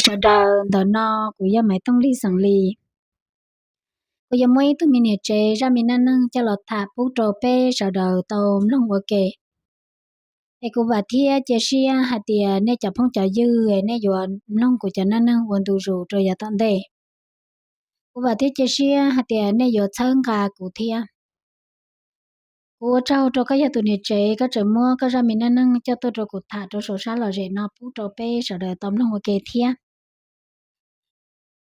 Sawv daws, ntawm no kuv yog Maiv Tooj Lis xeem Lis. Kuv yuav muab ib tug me niam tsev zaj me neej neeg coj los tham pub rau peb sawv daws tau mloog ua ke. Es kuv vam thiab cia siab hais tias nej cov phooj cov ywg nej yuav mloog kuv cov neej neeg ua ntu zus rau yav tom ntej. Kuv vam thiab cia siab hais tias nej yuav txhawb nqa kuv thiab. Kuv ua tsaug rau koj yog tus niam tsev, koj tseem muab koj zaj me neej neeg coj tuaj rau kuv tham rau saum sab lom zem no pub rau peb sawv daws tau mloog ua ke thiab.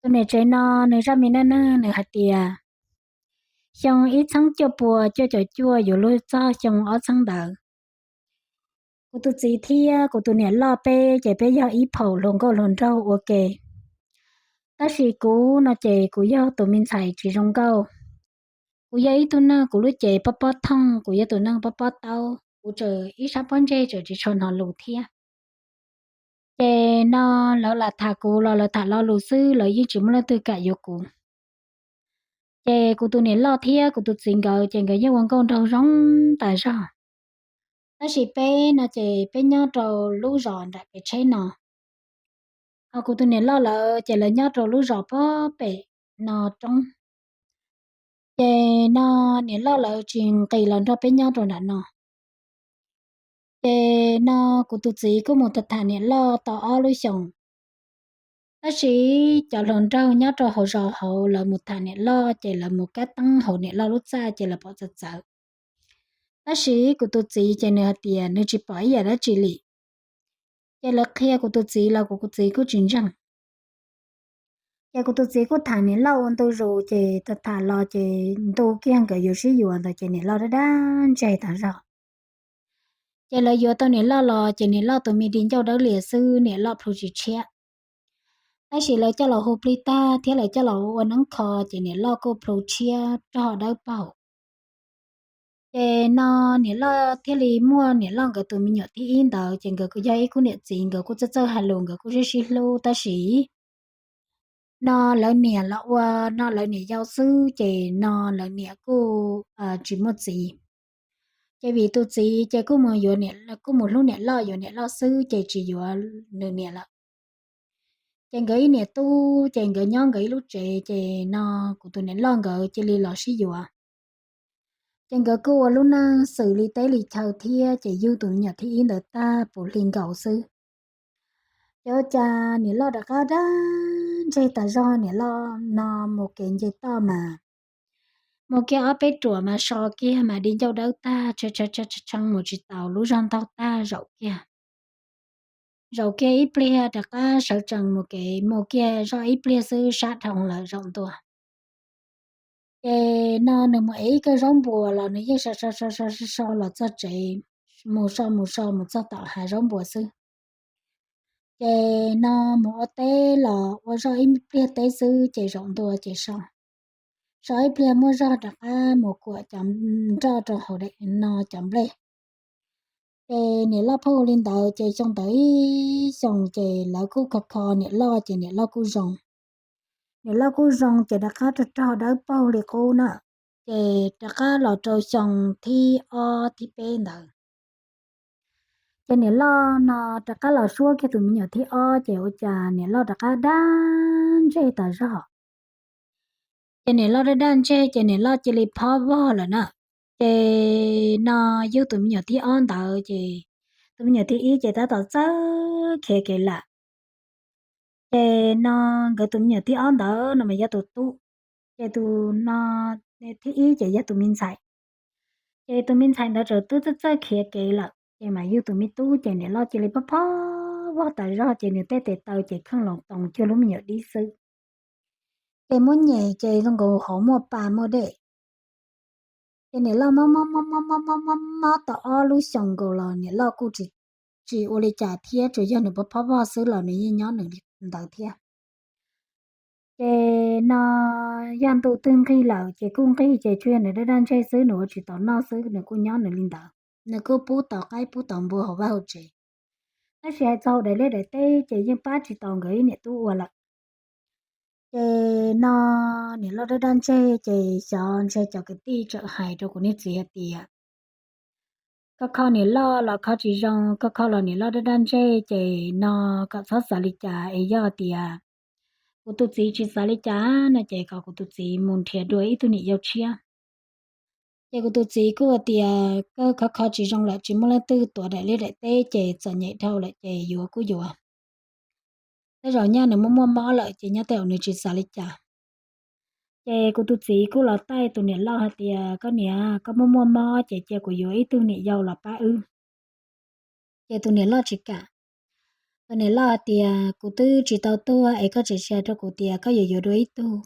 Tus niam tsev no nws zaj me neej neeg nws hais tias, xyoo ib txheeb cuaj pua cuaj caum cuaj yuav luag txog xyoo ob txheeb ntawd, kuv tus txiv thiab kuv tus niam loj peb ces peb yog ib phaum hluas nkauj hluas nraug ua ke. Tab sis kuv no ces kuv yog tus me ntxhais tsis zoo nkauj. Kuv yog ib tug neeg kuv lub cev pob pob thooj, kuv yog tus neeg pob pob taub, kuv tseem ib sab pob ntseg tseem tsis tshua hnov lus thiab. Ces no lawv lam tham kuv los lawv tham lo lus xwb, lawv yeej tsis muaj leej twg kam yuav kuv. Ces kuv tus niam loj thiab kuv tus txiv nkawd ces nkawd yeej ua nkauj nraug zoo tas zog. Tab sis peb no ces peb nyob rau lub zos nram kev tsheb no, ho kuv tus niam loj lawv ces lawv nyob rau lub zos pob pem no roob. Ces no niam loj lawv tsis nqis los nrog peb nyob rau nram no. Ces no kuv tus txiv kuj mus tham tham niam loj tau ob lub xyoos. Tab sis cov hluas nraug nyob rau hauv zos hauv lawv mus tham niam loj ces lawv mus kab teeb hauv niam loj lub txaj ces lawv pom txawv txawv. Tab sis kuv tus txiv ces nws hais tias nws tsis pom ib yam dab tsi li. Ces lawv qhia kuv tus txiv los kuv tus txiv kuj tsis ntseeg. Ces kuv tus txiv kuj tham niam loj ua ntu zus ces tham tham los ces ntu kiag nkawd yuav sib yuav ntawd ces niam loj dab dab ntseg tas zog. Ces lawv yuav tau niam loj los ces niam loj tus me di ncauj dawb lias xwb, niam loj plhu tsis tshiab. Tab sis lawv coj los hu plig tag thiab lawv coj los ua neeb kho ces niam loj kuj plhu tshiab rog dawb paug. Ces no niam loj thiaj li muaj niam loj nkawd tus me nyuam thib ib ntawd ces nkawd kuj yog ib khub niam txiv, nkawd kuj txawj txawj hais lus, nkawd kuj sib sib hlub, tab sis no lawv niam los ua no lawv niam yau xwb ces no lawv niam kuj tsis muaj txiv. Ces vim tus txiv ces kuj mus yuav, kuj mus hlub niam loj, yuav niam loj xwb ces tsis yuav nws niam lawm. Ces nkawd ib niam tub ces nkawd nyob nkawd ib lub tsev ces no kuv tus niam loj nkawd cia li los sib yuav. Ces nkawd kuj ua lub neej xws li teb li chaw thiab ces yug tus me nyuam thib ib ntawd tag puv hli nkaus xwb. Ces ua cas niam loj rov qab dab ntseg tas zog, niam loj no mus kev nce toj mas mus kiag ob peb ruam mas so kiag mas di ncauj dawb tag, tshee mus tsis taus, lub zog ntaug tag, zaum kiag. Zaum kiag ib pliag rov qab sawv tsees mus kev, mus kiag zoj ib pliag xwb sab dhau lawm, zaum ntua. Ces no nws mus ev ib kawm zaub npuas los nws yeej so so so so so los txog tsev, mus so mus so mus txog tom hav zaub npuas xwb. Ces no mus ua teb los ua zoj ib pliag teb xwb ces zaum ntua ces so. So ib pliag muaj zog rov qab mus kuam cov nroj rau hauv daim no cov nplej. Ces niam loj pheej ua li ntawd ces xyoo ntawd ib xyoos ces lawv kuj kho kho niam loj ces niam loj kuj zoo. Niam loj kuj zoo ces rov qab rog rog dawb paug li qub na. Ces rov qab los rau xyoo thib ob thib peb ntawd, ces niam loj no rov qab los suab kiag tus me nyuam thib ob ces ua cas niam loj rov qab dab ntseg tas zog. Ces niam loj dab dab ntseg ces niam loj cia li phob vog lawm na. Ces no yug tus me nyuam thib ob ntawd ces tus me nyuam thib ib ces tab tom txawj khiav kev lawm. Ces no nkawd tus me nyuam thib ob ntawd no mas yog tus tub, ces tus no thib ib ces yog tus me ntxhais. Ces tus me ntxhais ntawd txawm twb txawj txawj khiav kev lawm ces mas yug tus me tub ces niam loj cia li phob phob vog tas zog ces nws tej tes taw ces kheej loos toos cuag lub me nyuam dib xwb. Ces muab nyem ces zoo nkaus hauv muaj pa muaj dej. Ces niam loj mob mob mob mob mob mob mob tau ob lub xyoos nkaus los niam loj kuj tsis, tsis ua li cas thiab, tsuas yog nws phob phob vog xwb los nws yeej nyob nws ntawd thiab. Ces no yog ntu twg nqig lawm ces kuj nqig ces tsuas yog nws dab dab ntseg xwb, nws ua tsis tau noj xwb, nws kuj nyob nws li ntawd. Nws kuj pub tau qaib pub tau npua hauv vaj hauv tsev, tab sis hais txog hauv daim liaj daim teb ces yeej pab tsis tau nkawd ib niam tub ua lawm. Ces no niam loj dab dab ntseg ces xyov ntshe cov kwv tij txawm hais rau kuv niag txiv hais tias, koj kho niam loj los kho tsis zoo, koj kho los niam loj daj daj ntseg, ces no kom txhob xav li cas es yog tias kuv tus txiv tsis xav li cas no ces kom kuv tus txiv mus nrhiav dua ib tug niam yau tshiab. Ces kuv tus txiv kuj hais tias koj kho kho tsis zoo lawm, tsis muaj leej twg tuav daim liaj daim teb ces txom nyem dhau lawm ces yuav kuj yuav. Tej zaum nyaj nws muaj muaj mob lawm ces nyob tej zaum nws tsis xav li cas. Ces kuv tus txiv kuj los taij tus niam loj hais tias koj niam, koj muaj muaj mob ces cia kuv yuav ib tug niam yau los pab wb. Ces tus niam loj tsis kam. Tus niam loj hais tias kuv twb tsis tau tuag es koj tseem hais rau kuv tias koj yuav yuav dua ib tug.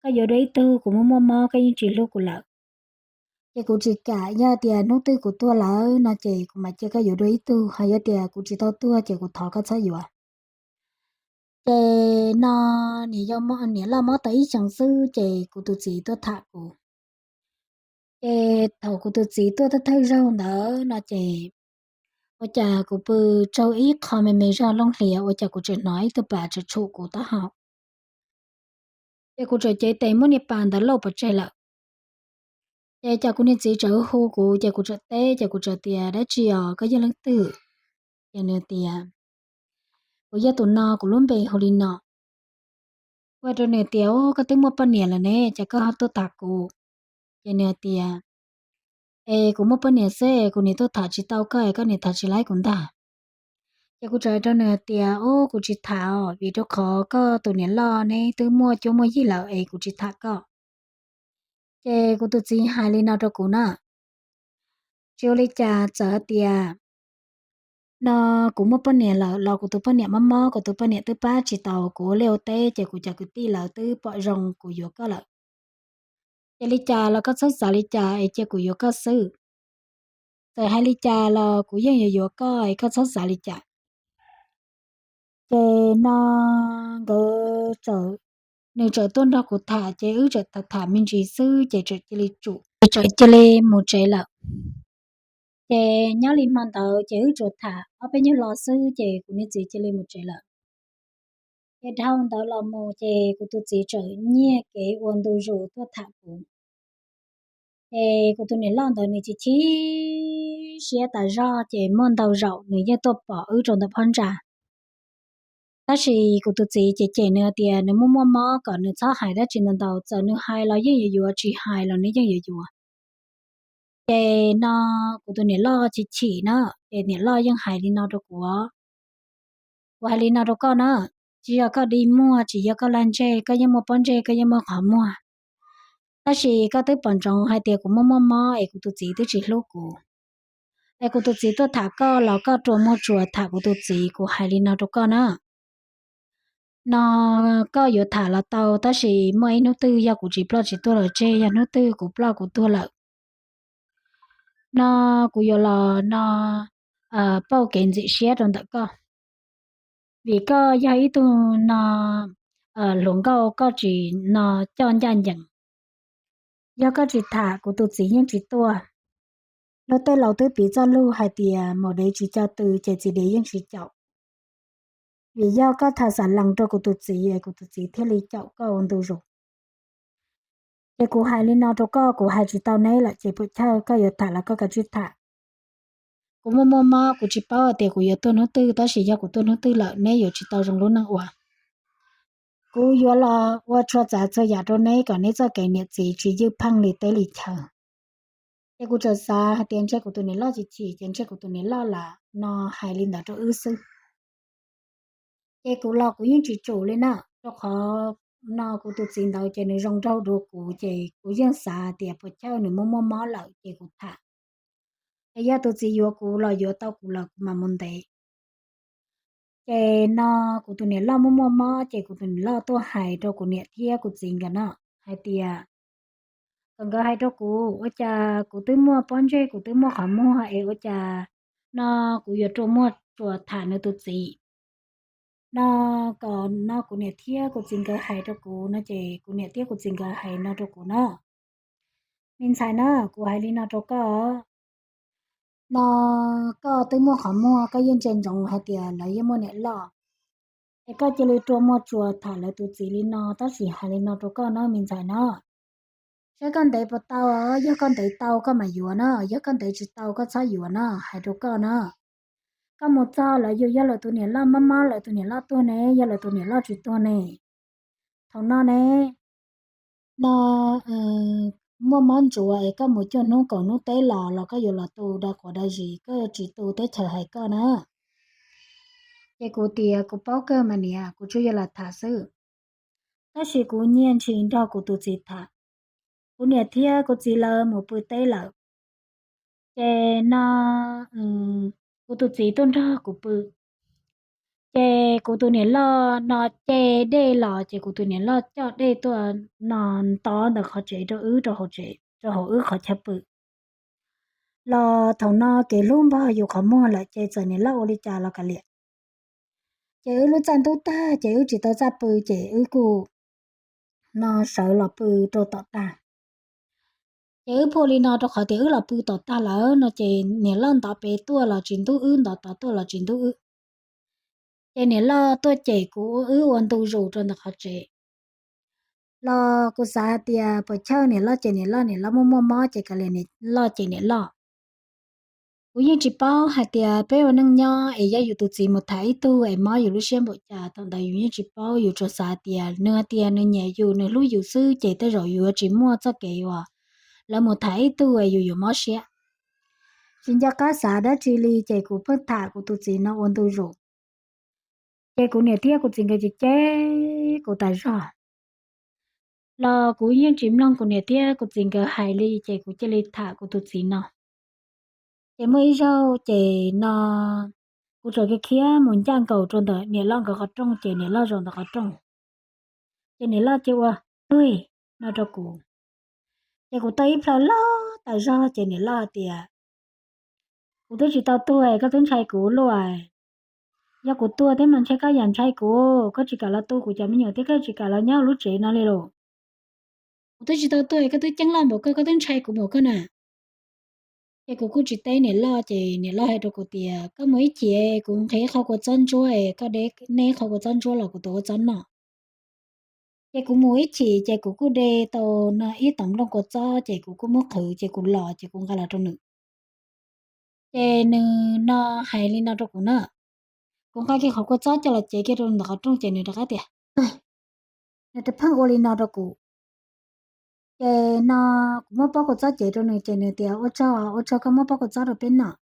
Koj yuav dua ib tug, kuv muaj muaj mob koj yeej tsis hlub kuv lawm. Ces kuv tsis kam, yog tias hnub twg kuv tuag lawm no ces kuv mam cia koj yuav dua ib tug, ho yog tias kuv tsis tau tuag ces kuv thov koj txhob yuav. Ces no niam loj mob tau ib xyoos xwb ces kuv tus txiv tuaj tham kuv. Ces thaum kuv tus txiv tuaj thawj thawj zaug ntawd no ces ua cas kuv pw tsaug ib qho me me zog looj hlias ua cas kuv tseem hnov ib tug pas tshum tshum kuv taub hau. Ces kuv txawm cev tes muab niag pas ntawd lauj pov tseg lawm. Ces cas kuv niag txiv txawm hu kuv ces kuv txawm teb ces kuv txawm tias dab tsi os, koj yog leej twg? Ces nws tias kuv yog tus no, kuv lub npe hu li no. Kuv hais rau nws tias koj twb muaj poj niam lawm ne, cas koj ho tuaj tham kuv? Ces nws tias es kuv muaj poj niam xwb, kuv niam tuaj tham tsis tau koj es koj niam tham tsis laib kuv ntag. Ces kuv txawm hais rau nws tias ub, kuv tsis tham os, vim rau qhov koj tus niam loj neb twb muaj cuab muaj yig lawm es kuv tsis tham koj. Ces kuv tus txiv hais li no rau kuv na, tsis ua li cas, txawm hais tias no kuv muaj poj niam lawm los kuv tus poj niam mob mob, kuv tus poj niam twb pab tsis tau kuv ua liaj ua teb ces kuv cov kwv tij lawv twb pom zoo kuv yuav koj lawm. Ces li cas los koj txhob xav li cas es cia kuv yuav koj xwb. Txawm hais li cas los kuv yeej yuav yuav koj es koj txhob xav li cas. Ces no nkawd, nws txawm tuaj nrog kuv tham ces wb txawm tham tham me ntsis xwb ces txawm cia li tsum, ces txawm cia li mus tsev lawm. Ces nyob li hmo ntawd ces wb tsuas tham ob peb nyuag lo xwb ces kuv niag txiv cia li mus tsev lawm. Ces dhau ntawd los mus ces kuv tus txiv txawm nyiag kev ua ntu zus tuaj tham kuv. Ces kuv tus niam loj ntawd nws chim chim siab tas zog ces muaj ntau zaum nws yeej tuaj pom wb rau ntawm phab ntsa. Tab sis kuv tus txiv cem cem nws hais tias nws muaj muaj mob kom nws txhob hais dab tsi ntau ntau, txawm nws hais los yeej yuav yuav, tsis hais los nws yeej yuav yuav. Ces no kuv tus niam loj chim chim na, ces niam loj yeej hais li no rau kuv, kuv hais li no rau koj na, tsis yog koj dig muag, tsis yog koj lag ntseg, koj yeej muaj pob ntseg, koj yeej muaj qhov muag. Tab sis koj twb pom ntsoov hais tias kuv muaj muaj mob es kuv tus txiv twb tsis hlub kuv, es kuv tus txiv tuaj tham koj los koj rua muag tsuas tham kuv tus txiv, kuv hais li no rau koj na. No koj yuav tham los tau, tab sis muaj ib hnub twg yog kuv tsis ploj tsis tuag los tseg, yog hnub twg kuv ploj kuv tuag lawm no kuv yuav los no pauj kev ntxim siab rau ntawm koj, vim koj yog ib tug no hluas nkauj, koj tsis no coj ncaj ncees. Yog koj tsis tham kuv tus txiv yeej tsis tuaj. Luag tej laus twb piv txoj lug hais tias maum dev tsis co tw ces txiv dev yeej tsis caum. Vim yog koj tham xam lees rau kuv tus txiv es kuv tus txiv thiaj li caum koj ua ntu zus. Ces kuv hais li no rau koj, kuv hais tsis tau neb lawm ces puas chawj, koj yuav tham los koj kav tsij tham. Kuv muaj muaj mob, kuv tsis paub hais tias kuv yuav tuag hnub twg, tab sis yog kuv tuag hnub twg lawm neb yuav tsis tau zoo lub neej ua. Kuv yuav los ua txhua tsav txhua yam rau neb kom neb txoj kev niam txiv tsis ywj pheej li teb li chaw. Ces kuv txawm xav hais tias ntshe kuv tus niam loj chim chim, ces ntshe kuv tus niam loj lam no hais li ntawd rau wb xwb. Ces kuv los kuv yeej tsis tsum li na, rau qhov no kuv tus txiv ntawd ces nws zoo nraug dua kuv, ces kuv yeej xav tias puas chawj nws muaj muaj mob lawm ces kuv tham. Es yog tus txiv yuav kuv los yuav tau kuv lawm kuv mam mus ntev. Ces no kuv tus niam loj muaj muaj mob ces kuv tus niam loj tuaj hais rau kuv niam thiab kuv txiv nkawd no hais tias, kom nkawd hais rau kuv, ua cas kuv twb muaj pob ntseg, kuv twb muaj qhov muag es ua cas no kuv yuav rua muag tsuas tham nws tus txiv. No kom no kuv niam thiab kuv txiv nkawd hais rau kuv no ces kuv niam thiab kuv txiv nkawd hais no rau kuv na, me ntxhais na, kuv hais li no rau koj, no koj twb muaj qhov muag, koj yeej ntsia ntsoov hais tias lawv yeej muaj niam loj, es koj cia li rua muag tsuas tham lawv tus txiv li no, tab sis hais li no rau koj na me ntxhais na, Saib koj ntev puas tau, yog koj ntev tau koj mam yuav na, yog koj ntev tsis tau koj txhob yuav na, hais rau koj na. Koj mus txog lawv yus yog lawv tus niam loj mob mob, lawv tus niam loj tuag ne, yog lawv tus niam loj tsis tuag ne. Thaum no ne, no muaj mob ntsuav es koj mus cuaj hnub kaum hnub teb los los koj yuav los tu da quav da zis, koj yuav tsis tu teb chaws hais koj na. Ces kuv tias kuv paub kawg mas niam, kuv tsuas yog los tham xwb. Tab sis kuv nyiag ntshis nrog kuv tus txiv tham. Kuv niam thiab kuv txiv lawv mus pw teb lawm. Ces no kuv tus txiv tuaj nrog kuv pw. Ces kuv tus niam loj no ce dej los ces kuv tus niam loj coj dej tuaj no nto ntawm qhov tsev rau wb rau hauv tsev, rau hauv wb qhov chaw pw. Los thaum no kev hlub npog yus qhov muag lawm ces txawm niam loj ua li cas los kav liam. Ces wb lub txaj ntub tag ces wb tsis tau txaj pw ces wb kuj no sawv los pw rau tom tag. Ces wb pheej ua li no rau qhov tias wb los pw tom tag lawm no ces niam loj ntov pem tuaj los tsis ntub wb, ntov tod tuaj los tsis ntub wb. Ces niam loj tuaj cem kuv wb ua ntu zus rau ntawm qhov tsev. Los kuv xav hais tias puas chawj niam loj ces niam loj, niam loj muaj muaj mob ces kav liam niam loj ces niam loj. Kuv yeej tsis paub hais tias peb ua neej nyob es yog yus tus txiv mus tham ib tug es mob yus lub siab npaum cas, thaum ntawd yus yeej tsis paub, yus tsuas xav tias nws hais tias nws nyiam yus, nws hlub yus xwb ces tej zaum yus yuav tsis muaj txoj kev uas lawv mus tham ib tug es yus yuav mob siab. Tsis nco qab xav dab tsi li ces kuv pheej tham kuv tus txiv no ua ntu zus. Ces kuv niam thiab kuv txiv nkawd cem cem kuv tas zog. Los kuv yeej tsis mloog kuv niam thiab kuv txiv nkawd hais li ces kuv cia li tham kuv tus txiv no. Ces muaj ib zaug ces no kuv txawm khiav khiav mus ncaj nkaus rau ntawm niam loj nkawd qhov rooj ces niam loj zaum ntawm qhov rooj. Ces niam loj cia ua, Tuag, no rau kuv. Ces kuv tau ib plhaw loj tas zog ces niam loj tias, Kuv twb tsis tau tuag koj twb ntshai kuv luaj. Yog kuv tuag thiab mas ntshe koj yam ntshai kuv, koj tsis kam los tu kuv cov me nyuam thiab koj tsis kam los nyob lub tsev no li los. Kuv twb tsis tau tuag koj twb ceeb loj npaum koj, koj twb ntshai kuv npaum koj na. Ces kuv kuj tsis teb niam loj ces niam loj hais rau kuv tias, Koj mus ib chim, kuv nqhis qhov kua txob ntsuab es koj de neb qhov kua txob ntsuab los kuv tuav kua txob noj. Ces kuv mus ib chim ces kuv kuj de tau no ib toom nplooj kua txob ces kuv kuj muab qhwv ces kuv los ces kuv nqa los rau nws. Ces nws no hais li no rau kuv na, kuv nqa kiag qhov kua txob coj los cev kiag rau ntawm qhov rooj ces nws rov qab tias, Nws rov pheej ua li no rau kuv. Ces no kuv muab pob kua txob cev rau nws ces nws tias, Ua tsaug, ua tsaug koj muab pob kua txob rau peb noj.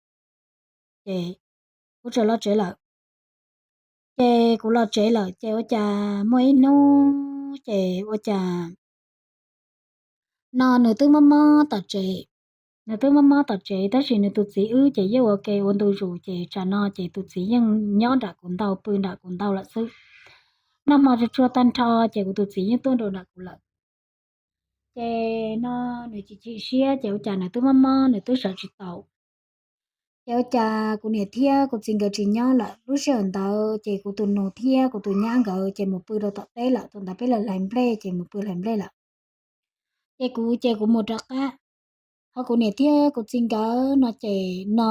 Ces kuv txawm los tsev lawm. Ces kuv los tsev lawm ces ua cas muaj ib hnub ces ua cas no nws twb mob mob tom tsev. Nws twb mob mob tom tsev tab sis nws tus txiv wb ces yeej ua ke ua ntu zus ces tsam no ces tus txiv yeej nyob nram kuv ntau, pw nram kuv ntau lawm xwb. Noj hmo tsuag tsuag tag nrho ces kuv tus txiv yeej tuaj nram kuv lawm. Ces no nws chim chim siab ces ua cas nws twb mob mob nws twb sawv tsis tau. Ces ua cas kuv niam thiab kuv txiv nkawd tsis nyob lawm, lub sij hawm ntawd ces kuv tus nus thiab kuv tus nyab nkawd ces mus pw rau tom teb lawm, thaum ntawd peb hlais nplej ces mus pw hlais nplej lawm. Ces kuv ces kuv mus rov qab, ho kuv niam thiab kuv txiv nkawd no ces no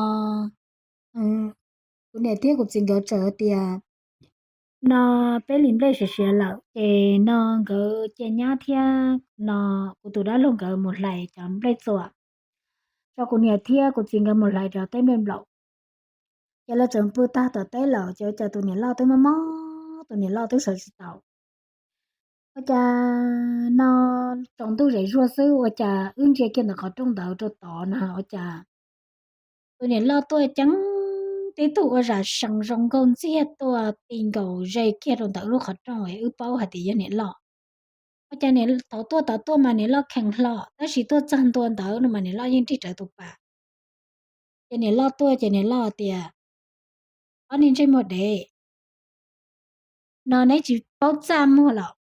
kuv niam thiab kuv txiv nkawd txawm tias no peb hlais nplej siav siav lawm ces no nkawd cia nyab thiab no kuv tus dab laug nkawd mus hlais cov nplej txuas, tso kuv niam thiab kuv txiv nkawd mus hlais cov teb nplej nplaum. Ces lawv txawm pw tag tom teb lawm ces ua cas tus niam loj twb mob mob, tus niam loj twb sawv tsis tau. Ua cas no tsaus ntuj zem zuag xwb ua cas wb ntsia kiag ntawm qhov rooj ntawd rau tod no ua cas tus niam loj tuaj ceev tib tug ua zam sees zoo nkauj ntxiag tuaj ti nkaus ze kiag rau ntawm lub qhov rooj es wb paub hais tias yog niam loj. Ua cas thaum tuaj tod tuaj mas niam loj kheev hlo tab sis tuaj txog ntua ntawd no mas niam loj yeej nrig rawv tus pas. Ces niam loj tuaj ces niam loj tias, Ob niag ntsej muag dev, no neb tsis paub txaj muag los?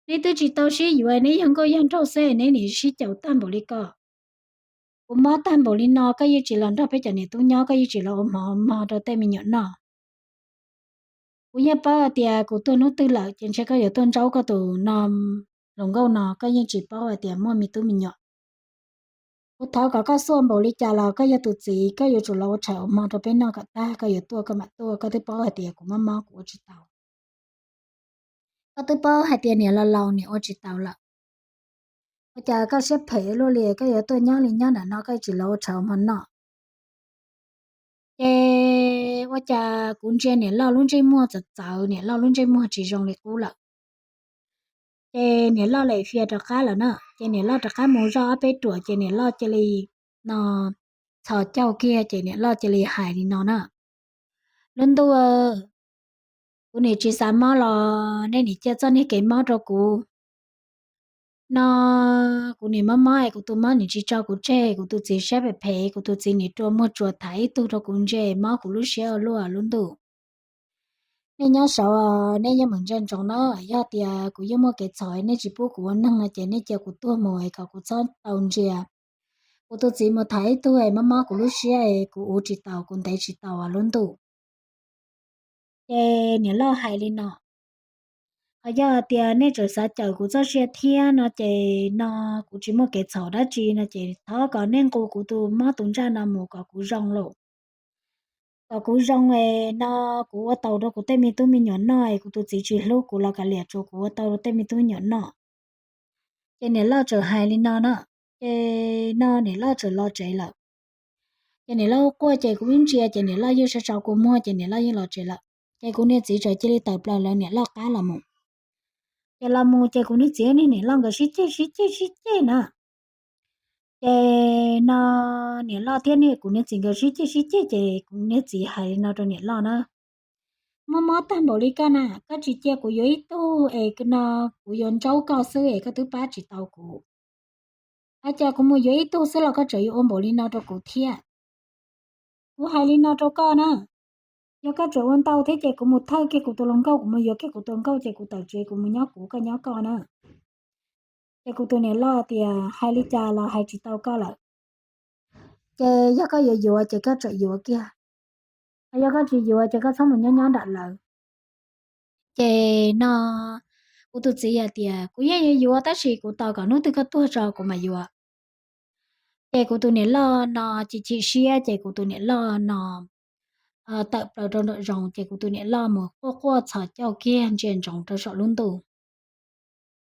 Neb twb tsis tau sib yuav, neb yog nkauj yog nraug xwb neb nim sib caum tag npaum li ko. Kuv mob tag npaum li no koj yeej tsis los nrog peb cov niam tub nyob, koj yeej tsis los ua hmo mog rau tej me nyuam noj. Kuv yeej paub hais tias kuv tuag hnub twg lawm ces ntshe koj yuav tuaj ntsaub koj tus no hluas nkauj no, koj yeej tsis paub hais tias muaj me tub me nyuam. Kuv thov kom koj xuaj npaum li cas los koj yog tus txiv koj yuav tsum los ua tshais ua hmo rau peb noj kom tag, koj yuav tuaj koj mam tuaj, koj twb paub hais tias kuv mob mob kuv ua tsis tau. Koj twb paub hais tias niam laus laus niam ua tsis tau lawm. Ua cas koj siab phem luaj li, koj yuav tuaj nyob li nyob nram no koj tsis los ua tshauv mov noj? Ces ua cas kuv ntsia niam loj lub ntsej muag txawv txawv, niam loj lub ntsej muag tsis zoo li qub lawm. Ces niam loj lem fias rov qab lawm na, ces niam loj rov qab mus zoj ob peb ruam ces niam loj cia li no txhos caug kiag ces niam loj cia li hais li no na: Lub ntuj, kuv nim tsis xav mob los nej nim cia txoj niag kev mob rau kuv. No kuv nim mob mob es kuv tus mob nim tsis tso kuv tseg, kuv tus txiv siab phem phem, kuv tus txiv nim rua muag tsuas tham ib tug rau kuv ntse, mob kuv lub siab ua luaj lub ntuj. Nej nyob saud, nej yeej meem ntsia ntsoov na, yog tias kuv yeej muaj kev txhaum nej tsis pub kuv ua neeg no ces nej cia kuv tuag mus es kom kuv txhob tau ntsia kuv tus txiv mus tham ib tug es mob mob kuv lub siab es kuv uv tsis taus kuv ntev tsis tau lub ntuj. Ces niam loj hais li no: Ho yog tias nej tseem xav cawm kuv txoj sia thiab no ces no kuv tsis muaj kev txhaum dab tsi no ces thov kom nej nqus kuv tus mob tus ntsaj no mus kom kuv zoo lauj, kom kuv zoo es no kuv ua tau rau kuv tej me tub me nyuam noj es kuv tus txiv tsis hlub kuv los kav liam, tsuas kuv ua tau rau tej me tub me nyuam noj. Ces niam loj tseem hais li no na, ces no niam loj tseem los tsev lawm. Ces niam loj quaj ces kuv ib ntsia ces niam loj yeej sawv tsaus kua muag ces niam loj yeej los tsev lawm. Ces kuv niag txiv tseem cia li tawm plaws lawv niam loj qab los mus. Ces los mus ces kuv niag txiv niag niam loj nkawd sib ceg sib ceg sib ceg na. Ces no niam loj thiab niag kuv niag txiv nkawd sib ceg sib ceg ces kuv niag txiv hais li no rau niam loj na: Muaj mob tag npaum li koj na, koj tsis cia kuv yuav ib tug es no kuv yuav ntsaub koj xwb es koj twb pab tsis tau kuv. Hais cas kuv mus yuav ib tug xwb los koj tseem yuav ua npaum li no rau kuv thiab? Kuv hais li no rau koj na, yog koj tseem ua ntau thiab ces kuv mus thawj kiag kuv tus hluas nkauj, kuv mus yuav kiag kuv tus hluas nkauj ces kuv tawm tsev kuv mus nyob kuv, koj nyob koj na. Ces kuv tus niam loj tias: Hais li cas los hais tsis tau koj lawm. Ces yog koj yuav yuav ces koj tseem yuav kiag, yog koj tsis yuav ces koj txhob mus nyob nyob nram lawv. Ces no kuv tus txiv hais tias: Kuv yeej yuav yuav tab sis kuv tos kom hnub twg koj tuag tso kuv mam yuav. Ces kuv tus niam loj no chim chim siab ces kuv tus niam loj no tawm plaws rau nraum zoov ces kuv tus niam loj mus quaj quaj txhos caug kiag ntsia ntsoov rau saum lub ntuj.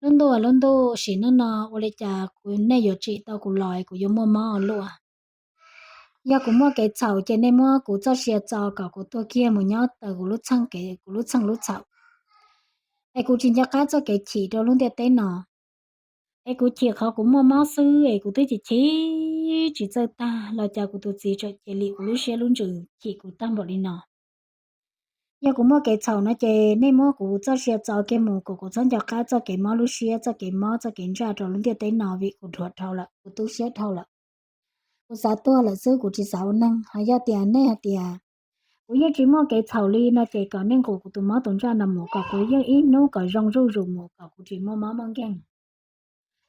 Lub ntuj, lub ntuj, sim neej no ua li cas kuv, nej yuav tsim tau kuv los kuv yuav muaj mob ua luaj? Yog kuv muaj kev txhaum ces nej muab kuv txoj sia txo kom kuv tuag kiag mus nyob taws kuv lub txheej kev, kuv lub txheej lub txhaum, es kuv tsis nco qab txoj kev chim rau lub ntiaj teb no. Es kuv chim qhov kuv muaj mob xwb es kuv twb chim chim tsis txawj tag los cas kuv tus txiv tseem cia li ua lub siab lub ntsws chim kuv tag npaum li no. Yog kuv muaj kev txhaum no ces nej muab kuv txoj sia txo kiag mus kom kuv txhob nco qab txoj kev mob lub siab, txoj kev mob, txoj kev ntsaj rau lub ntiaj teb no vim kuv dhuav dhau lawm, kuv tu siab dhau lawm. Kuv xav tuag lawm xwb, kuv tsis xav ua neeg. Ho yog tias nej hais tias kuv yeej tsis muaj kev txhaum li no ces kom nej nqus kuv tus mob tus ntsaj no mus kom kuv yeej ib hnub kom zoo zuj zus mus kom kuv tsis muaj mob muaj nkeeg,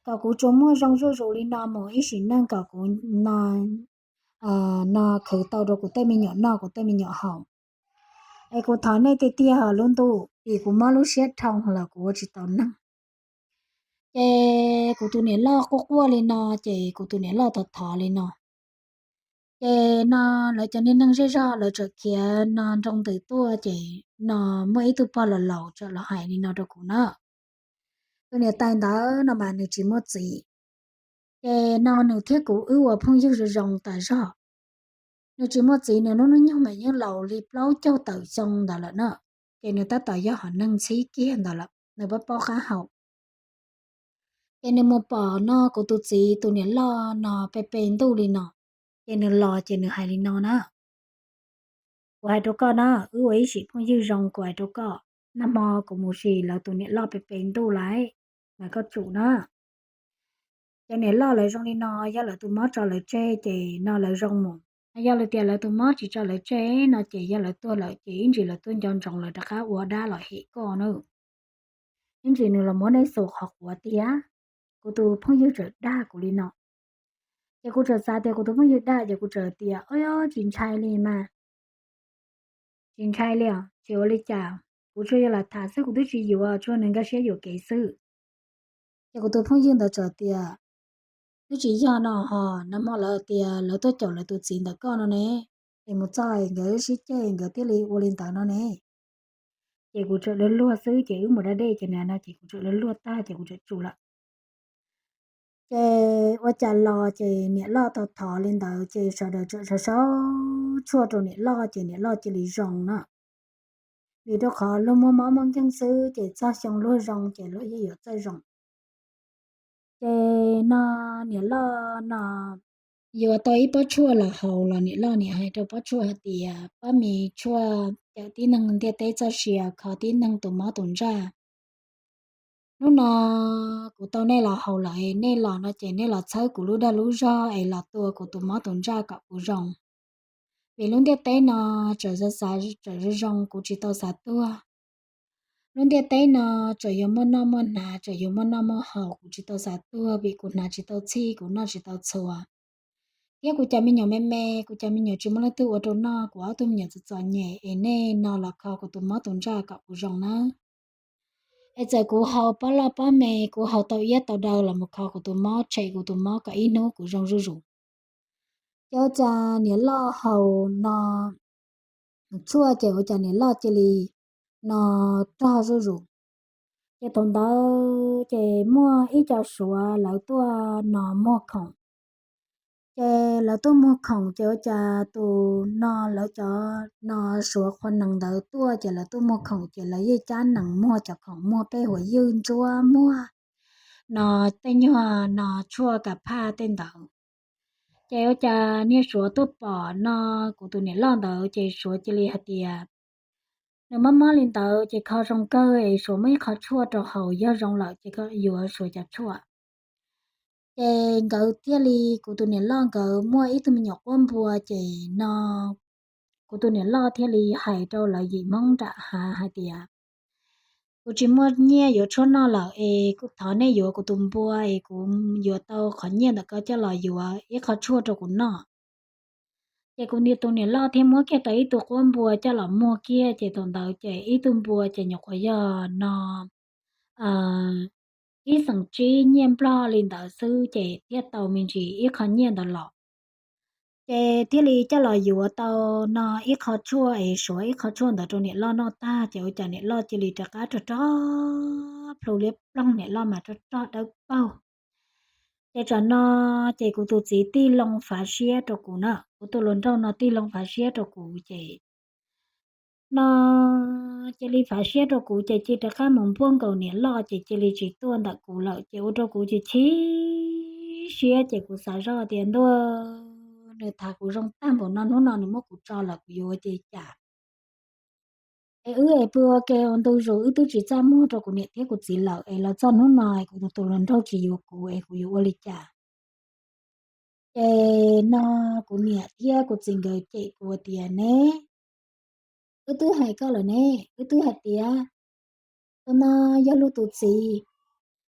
kom kuv tsuas muaj zoo zuj zus li no mus ib sim neej kom kuv no, no khwv tau rau kuv tej me nyuam noj kuv tej me nyuam haus. Es kuv thov nej tiag tiag lub ntuj, vim kuv mob lub siab dhau lawm kuv ua tsis tau neeg. Ces kuv tus niam loj quaj quaj li no ces kuv tus niam loj thov thov li no. Ces no lawv cov niag neeg zej zog lawv txawm khiav no nroo ntws tuaj ces no muaj ib tug pog laus laus txawm los hais li no rau kuv na: Tus niam tais ntawd no mas nws tsis muaj txiv. Ces no nws thiab kuv wb ua phooj ywg zoo zoo tas zog. Nws tsis muaj txiv, nws lub hnub nyoog mas yeej laus li plaub caug tawm xyoo ntawd lawm na. Ces nws tab tom yog hom neeg ntxhib kiag ntawd lawm, nws paub paub qab hau. Ces nws mus pom no kuv tus txiv tus niam loj no pe pe ntuj li no. Ces nws los ces nws hais li no na: Kuv hais rau koj na, wb ua ib sim phooj ywg zoo, kuv hais rau koj, nag hmo kuv mus sim lawv tus niam loj pe pe ntuj lawm, mas koj tsum na. Cov niam loj lawv zoo li no, yog lawv tus mob tso lawv tseg ces no lawv zoo mus. Yog lawv tias lawv tus mob tsis tso lawv tseg no ces yog lawv tuag lawm ces ib ntsis lawv tuaj nco ntsoov lawv rov qab ua dab los hem koj na. Ib ntsis nws los muab nej xus qhov quav tiag. Kuv tus phooj ywg txawm dag kuv li no. Ces kuv txawm xav tias kuv tus phooj ywg dag ces kuv txawm tias, Ov, tsis ntshai li mas. Tsis ntshai li os, tsis ua li cas. Kuv tsuas yog lam tham xwb, kuv twb tsis yuav, tsuas nws nkag siab yuam kev xwb. Ces kuv tus phooj ywg ntawd txawm tias, Twb tsis yog no ho, nag hmo lawv tias lawv tuaj caum lawv tus txiv ntawm koj no ne, es mus txog nkawd sib ceg nkawd thiaj li ua li ntawd no ne. Ces kuv txawm luag luag xwb ces wb mus da dej ces na no ces kuv txawm luag luag tag ces kuv txawm tsum lawm. Ces ua cas los ces niam loj tau thov li ntawd ces sawv daws txawm sawv tshuaj rau niam loj ces niam loj cia li zoo na. Vim rau qhov luag muaj mob muaj nkeeg xwb ces txog xyoo luag zoo ces luag yeej yuav txawj zoo. Ces no niam loj no yuav tau ib pob tshuaj los haus los niam loj niam hais rau pob tshuaj hais tias pob me tshuaj cawm tib neeg ntiaj teb txoj sia, kho tib neeg tus mob tus ntsaj. Hnub no kuv tau nej los haus lawm, nej los no ces nej los txhawb kuv lub dag lub zog es los tua kuv tus mob tus ntsaj kom kuv zoo. Vim lub ntiaj teb no txawm xav xav txawm zoo zoo kuv tsis tau xav tuag. Lub ntiaj teb no txawm yuav muaj noj muaj hnav, txawm yuav muaj noj muaj haus kuv tsis tau xav tuag vim kuv hnav tsis tau txhij, kuv noj tsis tau txhua. Thiab kuv cov me nyuam me me, kuv cov me nyuam tsis muaj leej twg ua rau noj, kuv ob tug me nyuam txom txom nyem es nej no los kho kuv tus mob tus ntsaj kom kuv zoo nawb. Es txawm kuv haus pob loj pob me, kuv haus tau iab tau daw los mus kho kuv tus mob, tshem kuv tus mob kom ib hnub kuv zoo zuj zus. Ces ua cas niam loj haus no tshuaj ces ua cas niam loj cia li no rog zuj zus. Ces thaum ntawd ces muaj ib co suav lawv tuaj no muag khoom. Ces lawv tuaj muag khoom ces ua cas tus no lawv cov no suav qhua nees ntawd tuaj ces lawv tuaj muag khoom ces lawv yeej cab nees muag cov khoom, muag peb huas ywj ntsuab, muag no tej nyuag no tshuaj kas phaj tej ntawd. Ces ua cas niag suav tuaj pom no kuv tus niam loj ntawd ces suav cia li hais tias nws mob mob li ntawd ces kho zoo kawg es suav muab ib qho tshuaj rau haus, yog zoo lawm ces yuav suav cov tshuaj. Ces nkawd thiaj li, kuv tus niam loj nkawd muaj ib tug me nyuam quab npua ces no kuv tus niam loj thiaj li hais rau lawv yim Hmoob nram hav hais tias kuv tsis muaj nyiaj yuav tshuaj noj lawm es kuv thov nej yuav kuv tus npua es kuv yuav tau qhov nyiaj ntawm ko coj los yuav ib qho tshuaj rau kuv noj. Ces kuv tus niam loj thiaj muab kiag tau ib tug quab npua coj los muag kiag ces thaum ntawd ces ib tug npua ces nyuam qhuav yog no ib xeem tsib nyiaj nplog li ntawd xwb ces thiaj tau me ntsis ib qho nyiaj ntawd los. Ces thiaj li coj los yuav tau no ib qho tshuaj es suav ib qho tshuaj ntawd rau niam loj noj tag ces ua cas niam loj cia li rov qab rog rog plhu liab ploog, niam loj mas rog rog dawb paug. Ces tsam no ces kuv tus txiv tig loo fav siab rau kuv na, kuv tus hluas nraug no tig loo fav siab rau kuv ces no cia li fav siab rau kuv ces cia li rov qab mus npuaj nkaus niam loj ces cia li tsis tuaj ntawm kuv lawm ces ua rau kuv chim chim siab ces kuv xav zoj tias ntuj, nws tham kuv zoo tag npaum no hnub no nws muab kuv tso lawm kuv yuav ua li cas? Es wb es pw ua ke ua ntu zus wb twb tsis txaj muag rau kuv niam thiab kuv txiv lawm es los txog hnub no es kuv tus hluas nraug tsis yuav kuv es kuv yuav ua li cas? Ces no kuv niam thiab kuv txiv nkawd cem kuv tias ne, wb twb hais koj lawm ne, wb twb hais tias tus no yog luag tus txiv,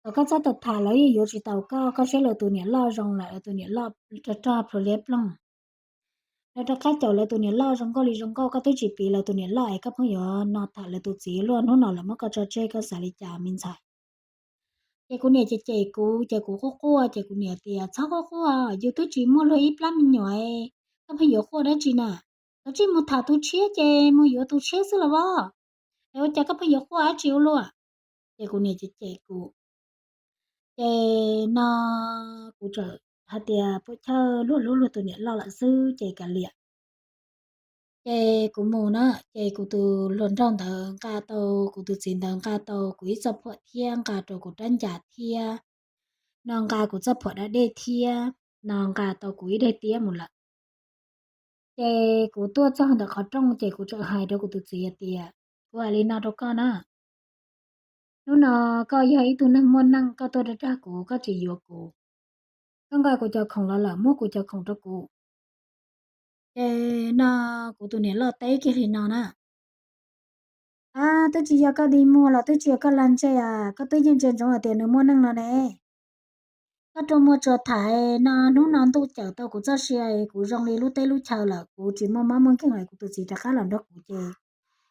kom koj txhob tau tham, lawv yeej yuav tsis tau koj, koj saib lawv tus niam loj zoo lawm, lawv tus niam loj rog rog plhu liab ploog. Lawv rov qab caum lawv tus niam loj zoo nkauj li zoo nkauj, koj twb tsis piv lawv tus niam loj es koj pheej yuav no tham lawv tus txiv luaj, hnub no lawv muab koj tso tseg koj xav li cas me ntxhais? Ces kuv niam ces cem kuv ces kuv quaj quaj ces kuv niam tias txhob quaj quaj, yus twb tsis muaj luag ib plab me nyuam, koj pheej yuav quaj dab tsi na? Koj tsis mus tham tus tshiab ces mus yuav tus tshiab xwb los as, es ua cas koj pheej yuav quaj dab tsi ua luaj? Ces kuv niam ces cem kuv. Ces no kuv txawm hais tias puas chawj luag hlub luag tus niam loj lawm xwb ces kav liam. Ces kuv mus na, ces kuv tus hluas nraug ntawd nqa tau, kuv tus txiv ntawd nqa tau kuv ib txoj phuam thiab nqa rau kuv rab ncas thiab no nqa kuv txoj phuam da dej thiab no nqa tau kuv ib daim tiab mus lawm. Ces kuv tuaj txog ntawm qhov rooj ces kuv txawm hais rau kuv tus txiv hais tias kuv hais li no rau koj na, hnub no koj yog ib tug neeg muaj neej, koj tuaj dag dag kuv, koj tsis yuav kuv, koj nqa kuv cov khoom los lawm, muab kuv cov khoom rau kuv. Ces no kuv tus niam loj teb kiag li no na, a, twb tsis yog koj dig muag los twb tsis yog koj lag ntseg a, koj twb yeej ntsia ntsoov hais tias nws muaj neej no ne. Koj rua muag tsuas tham no, hnub no ntuj cawm tau kuv txoj sia, kuv zoo li lub teb lub chaw lawm, kuv tsis muaj mob muaj nkeeg lawm, kuv tus txiv rov qab los nrog kuv ces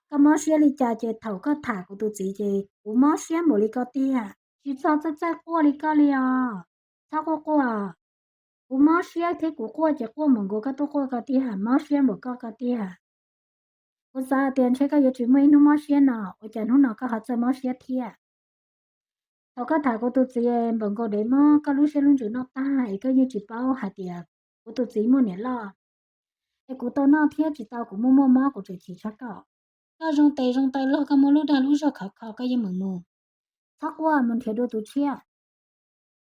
koj mob siab li cas ces thaum koj tham kuv tus txiv ces kuv mob siab npaum li koj tiag, tsis txhob txawj txawj quaj li koj li os, txhob quaj quaj. Kuv mob siab thiab kuv quaj ces quaj npaum nkaus koj tuaj quaj koj tiag, mob siab npaum koj koj tiag. Kuv xav tias ntshe koj yuav tsis muaj ib hnub mob siab no, ua cas hnub no koj ho txawj mob siab thiab? Thaum koj tham kuv tus txiv npaum nkaus dev mob, koj lub siab lub ntsws noj tag es koj yeej tsis paub hais tias kuv tus txiv muaj niam loj. Es kuv tau noj thiab tsis tau, kuv muaj muaj mob kuv tseem chim tshaj koj. Koj zoo tes zoo taw loj, koj muaj lub dag lub zog khov kho, koj yeej meem mus. Txhob quaj, mus nrhiav dua tus tshiab.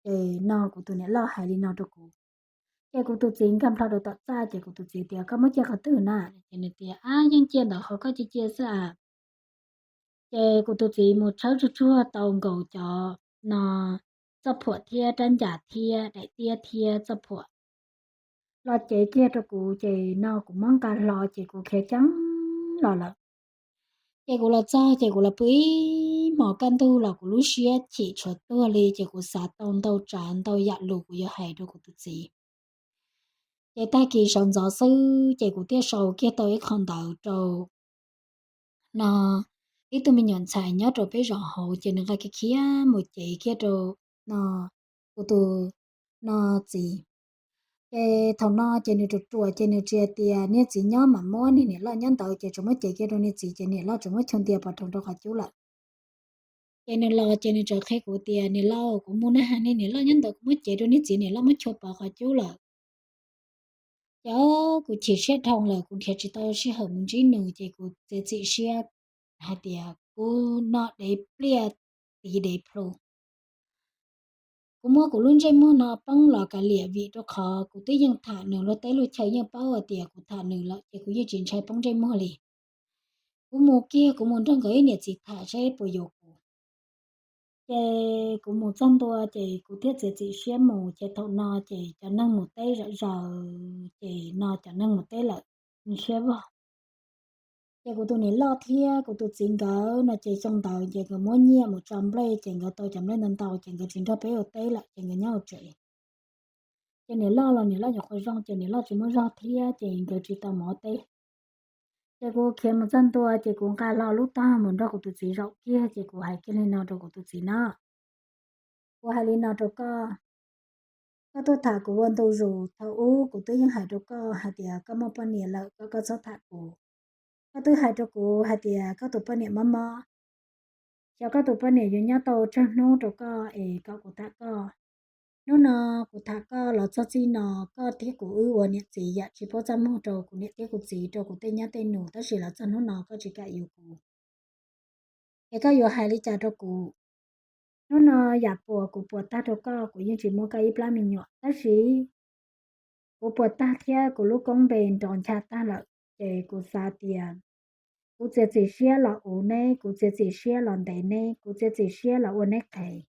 Ces no kuv tus niam loj hais li no rau kuv. Ces kuv tus txiv nkag nplho rau tom txaj, ces kuv tus txiv tias, koj muab cia qhov twg na? Ces nws tias, ab, yeej cia ntawm qhov koj cia cia xwb a. Ces kuv tus txiv mus tshawb tsuag tsuag tau nkaus cov no, txoj phuam thiab rab ncas thiab daim tiab thiab txoj phuam los cev kiag rau kuv, ces no kuv muab nqa hlo ces kuv khiav ceev los lawm. Ces kuv los txog ces kuv los pw ib hmos kaj ntug los kuv lub siab chim tshuav tuag li, ces kuv xav tau ntau tsav ntau yam lus kuv yuav hais rau kuv tus txiv. Ces tag kis sawv ntxov xwb ces kuv thiaj sau kiag tau ib qho ntawv rau no ib tug me nyuam ntxhais nyob rau peb zos hauv, ces nws nqa kiag khiav mus cev kiag rau no kuv tus no txiv. Ces thaum no ces nws ruam ruam ces nws tsis hais tias niag txiv nyob mam muab niag niam loj nyob ntawd, ces tsuas muab cev kiag rau niag txiv, ces niam loj tsuas muab chua ntiag pov rau qhov cub lawm. Ces nws los ces nws txawm qhia kuv tias, niam loj, kuv mus na, niag niam loj nyob ntawd kuv muab cev rau niag txiv, niam loj muab chua pov qhov cub lawm. Ces kuv chim siab dhau lawm, kuv nrhiav tsis tau sij hawm mus ntsib nws, ces kuv txiav txim siab hais tias kuv no dev pliaj tiv dev plhu. Kuv muab kuv lub ntsej muag no poob los kav liam, vim rau qhov kuv twb yeej tham nws, luag teb luag chaw yeej paub hais tias kuv tham nws lawm, ces kuv yeej tsis ntshai poob ntsej muag li. Kuv mus kiag, kuv mus nrog nkawd ib niam txiv tham seb puas yuav kuv. Ces kuv mus txog ntua ces kuv thiaj txiav txim siab mus, ces thaum no ces cov neeg mus teb zom zaws, ces no cov neeg mus teb lawm siab vog. Ces kuv tus niam loj thiab kuv tus txiv nkawd no ces xyoo ntawd ces nkawd muab nyiaj mus tso nplej, ces nkawd tau cov nplej ntau ntau, ces nkawd tsis nrog peb ua teb lawm, ces nkawd nyob hauv tsev. Ces niam loj los niam loj nyuam qhuav zoo, ces niam loj tsis muaj zog thiab, ces nkawd tsis tau mus ua teb. Ces kuv khiav mus txog ntua ces kuv nqa hlo lub tog mus nrog kuv tus txiv zaum kiag, ces kuv hais kiag li no rau kuv tus txiv no, kuv hais li no rau koj, koj tuaj tham kuv ua ntu zus, thaum ub kuv twb yeej hais rau koj hais tias koj muaj poj niam lawm, koj, koj txhob tham kuv. Koj twb hais rau kuv hais tias koj tus poj niam mob mob, xyov koj tus poj niam yuav nyob tau tsawg hnub rau koj es kom kuv tham koj. Hnub no kuv tham koj los txog txij no, koj thiab kuv wb ua niam txiv yam tsis paub txaj muag rau kuv niam thiab kuv txiv, rau kuv tej nyab tej nus, tab sis los txog hnub no koj tsis kam yuav kuv. Es koj yuav hais li cas rau kuv? Hnub no yam puas kuv puas tag rau koj, kuv yeej tsis muab koj ib plab me nyuam, tab sis kuv puas tag thiab kuv lub koob npe nrov ncha tag lawm, ces kuv xav tias kuv txiav txim siab los uv neb, kuv txiav txim siab los ntes neb, kuv txiav txim siab los ua neb qhev.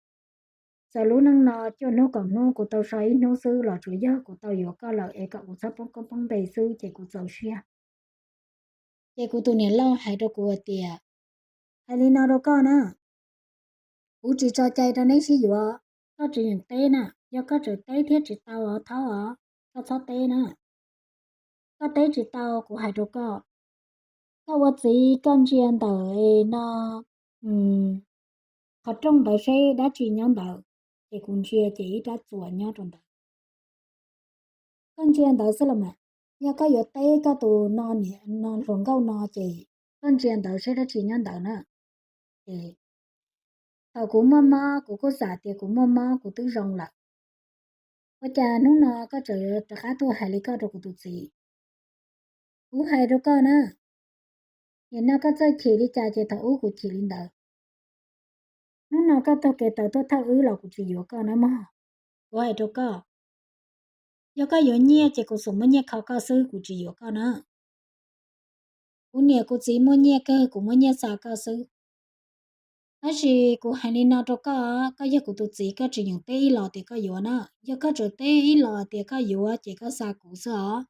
Txawm lub neej no cuaj hnub kaum hnub kuv tau so ib hnub xwb los tsuas yog kuv tau yuav koj lawm es kom kuv txhob poob koob poob npe xwb ces kuv txaus siab. Ces kuv tus niam loj hais rau kuv hais tias, hais li no rau koj na, kuv tsis tso cai rau neb sib yuav, koj tsis yeem teb na, yog koj tseem teb thiab tsis tau os, thaub os, koj txhob teb na. Koj teb tsis tau, kuv hais rau koj, koj ua txiv koj ntsia ntawm no qhov rooj ntawd seb dab tsi nyob ntawd. Ces kuv ntsia ces ib rab txuas nyob rau ntawd. Koj ntsia ntawd xwb los mas, yog koj yuav teb koj tus no niam no hluas nkauj no ces koj ntsia ntawd seb dab tsi nyob ntawd na. Ces thaum kuv muaj mob kuv kuj xav tias kuv muaj mob kuv twb zoo lawm, ua cas hnub no koj tseem rov qab tuaj hais li koj rau kuv tus txiv? Kuv hais rau koj na, nim no koj txawj chim li cas ces thaum ub kuv chim li ntawd. Hnub no koj taug kev tawv tuaj thawj wb los kuv tsis yuav koj na mog. Kuv hais rau koj, yog koj yuav nyiaj ces kuv xum muab nyiaj kho koj xwb, kuv tsis yuav koj na. Kuv niam kuv txiv muaj nyiaj kawg, kuv muab nyiaj xa koj xwb. Tab sis kuv hais li no rau koj, koj yog kuv tus txiv, koj tsis yeem teb ib los tias koj yuav na. Yog koj tseem teb ib los tias koj yuav ces koj xa kuv xwb os.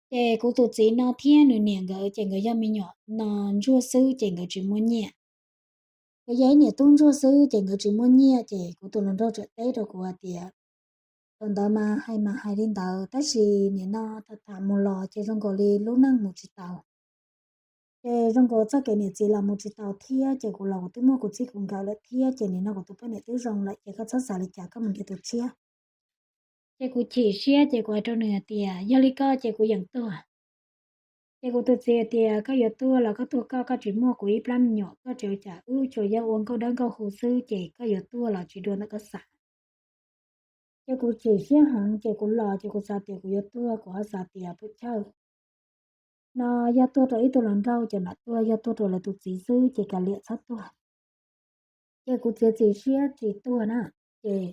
Ces kuv tus txiv no thiab nws niam nkawd ces nkawd yog me nyuam no ntsuag xwb ces nkawd tsis muaj nyiaj. Nkawd yog ib niam tub ntsuag xwb ces nkawd tsis muaj nyiaj, ces kuv tus hluas nraug tseem teb rau kuv hais tias, thaum ntawd mas hais mas hais li ntawd, tab sis nim no tham tham mus los ces zoo nkaus li lub neej mus tsis tau. Ces zoo nkaus txoj kev niam txiv los mus tsis tau thiab, ces kuv los kuv twb muaj kuv txij kuv nkawm lawm thiab, ces nim no kuv tus poj niam twb zoo lawm, ces koj txhob xav li cas, koj mus nrhiav tus tshiab. Ces kuv chim siab ces kuv hais rau nws hais tias, yog li koj ces kuv yeem tuag. Ces kuv tus txiv tias, koj yuav tuag los koj tuag koj, koj tsis muaj kuv ib plab me nyuam, koj tsis ua cas, wb tsuas yog ua nkauj dawb nkauj huv xwb, ces koj yuav tuag los tsis dua ntawm koj xav. Ces kuv chim siab heev, ces kuv los ces kuv xav tias kuv yuav tuag, kuv ho xav tias pub chawj no, yog tuag rau ib tug hluas nraug ces mam tuag, yog tuag rau lawv tus txiv xwb ces kav liam txhob tuag. Ces kuv txiav txim siab tsis tuag na, ces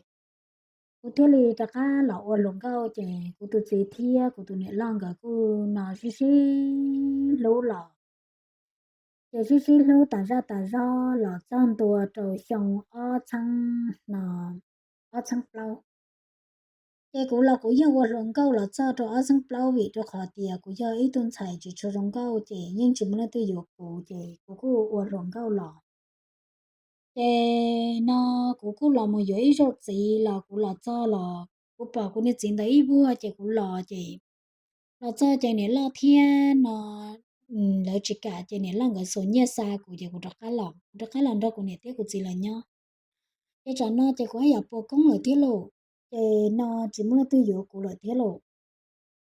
kuv thiaj li rov qab los ua hluas nkauj, ces kuv tus txiv thiab kuv tus niam loj nkawd kuj no sib sib hlub los, ces sib sib hlub tas zaj tas zog los txog ntua rau xyoo ob txheeb no, ob txheeb plaub. Ces kuv los kuv yeej ua hluas nkauj los txog rau ob txheeb plaub, vim rau qhov tias kuv yog ib tug ntxhais tsis tshua zoo nkauj, ces yeej tsis muaj leej twg yuav kuv, ces kuv kuj ua hluas nkauj los. Ces no kuv kuj los mus yuav ib zaug txiv los kuv los txog los kuv pom kuv niag txiv ntawd ib vuag, ces kuv los ces los txog ces niam loj thiab no lawv tsis kam, ces niam loj nkawd xuas nyiaj xa kuv, ces kuv rov qab los, kuv rov qab los nrog kuv niam thiab kuv txiv lawv nyob. Ces tsam no ces kuv haj yam puas koob lawm thiab lauj, ces no tsis muaj leej twg yuav kuv lawm thiab lauj.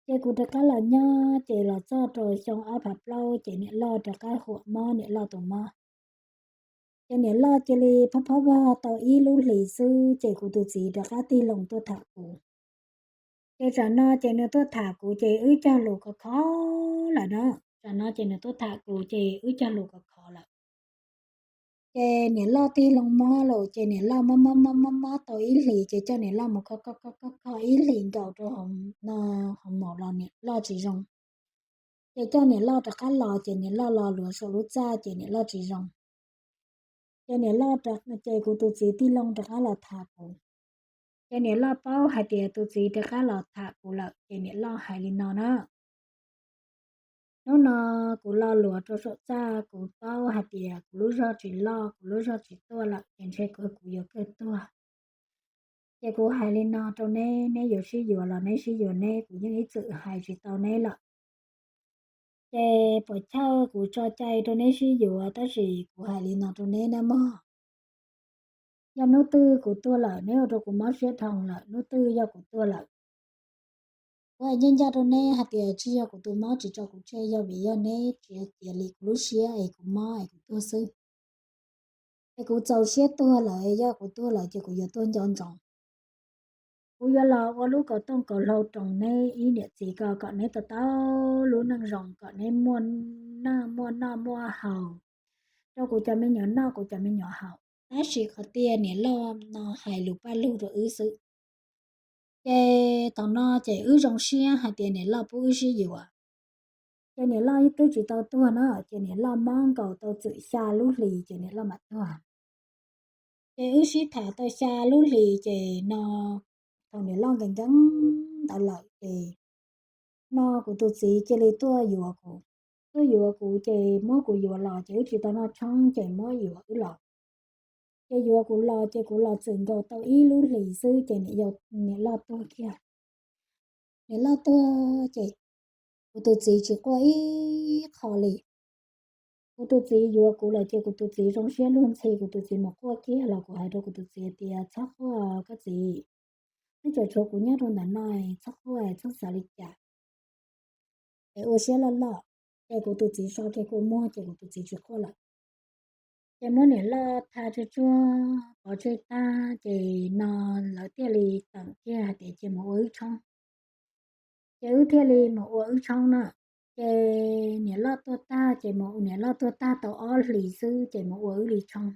Ces kuv rov qab los nyob, ces los txog rau xyoo ob phav plaub, ces niam loj rov qab huam mob, niam loj tus mob. Ces niam loj cia li phob phob vog tau ib lub hlis xwb, ces kuv tus txiv rov qab tig loo tuaj tham kuv. Ces tsam no ces nws tuaj tham kuv, ces wb cog lus khov kho lawm na. Tsam no ces nws tuaj tham kuv, ces wb cog lus khov kho lawm. Ces niam loj tig loo mob lawm, ces niam loj mob mob mob mob mob tau ib hlis, ces coj niam loj mus kho kho kho kho kho ib hlis nkaus rau hauv no, hauv maum los niam loj tsis zoo. Ces coj niam loj rov qab los, ces niam loj los luav saum lub txaj, ces niam loj tsis zoo. Ces niam loj, ces kuv tus txiv tig loo rov qab los tham kuv. Ces niam loj paub hais tias tus txiv rov qab los tham kuv lawm, ces niam loj hais li no na. Hnub no kuv lo lus rau saum txaj, kuv paub hais tias kuv lub zog tsis loj, kuv lub zog tsis tuaj lawm, ces ntshe kuv, kuv yuav kawg tuag. Ces kuv hais li no rau neb, neb yuav sib yuav los neb sib yuav neb, kuv yeej ib txwm hais tsis tau neb lawm. Ces puas chawj kuv tso cai rau neb sib yuav, tab sis kuv hais li no rau neb nawb mog. Yog hnub twg kuv tuag lawm, neb ua rau kuv mob siab dhau lawm, hnub twg yog kuv tuag lawm, kuv hais ncaj ncaj rau neb hais tias tsis yog kuv tus mob tsis tso kuv tseg, yog vim yog neb tsis cia li kuv lub siab es kuv mob es kuv tuag xwb. Es kuv txaus siab tuag lawm, yog kuv tuag lawm ces kuv yuav tuag nco ntsoov. Kuv yuav los ua lub kaus tooj kaus hlau roos neb ib niam txiv ko, kom neb tau tau lub neej zoo, kom neb muaj noj muaj noj muaj haus, rau kuv cov me nyuam noj kuv cov me nyuam haus. Tab sis qhov tiag niam loj no hais lus paj lug rau wb xwb. Ces thaum no ces wb zoo siab hais tias niam loj pub wb sib yuav. Ces niam loj twb tsis tau tuag na, ces niam loj mob nkaus tau txwm xya lub hlis ces niam loj mam tuag. Ces wb sib tham tau xya lub hlis ces no thaum niam loj nkees nkees ntawd lawm ces no kuv tus txiv cia li tuaj yuav kuv. Tuaj yuav kuv ces muab kuv yuav los ces wb tsis tau noj tshoob ces muab yuav wb los. Ces yuav kuv los ces kuv los txwm nkaus tau ib lub hlis xwb ces niam loj tuag kiag. Niam loj tuag ces kuv tus txiv tsis quaj ib qho li. Kuv tus txiv yuav kuv lawm ces kuv tus txiv zoo siab luag ntxhi, kuv tus txiv mus quaj kiag los kuv hais rau kuv tus txiv tias txhob quaj koj txiv, twb tseem tshuav kuv nyob rau ntawm no, txhob quaj txhob xav li cas, es ua siab loj loj. Ces kuv tus txiv so kiag kua muag ces kuv tus txiv tsis quaj lawm. Ces muab niam loj tha tsuag tsuag pov tseg tag ces no lawv thiaj li teem kiag hais tias cia mus ua wb tshoob. Ces wb thiaj li mus ua wb tshoob na. Ces niam loj tuag tag ces mus, niam loj tuag tag tau ob hlis xwb ces mus ua wb li tshoob.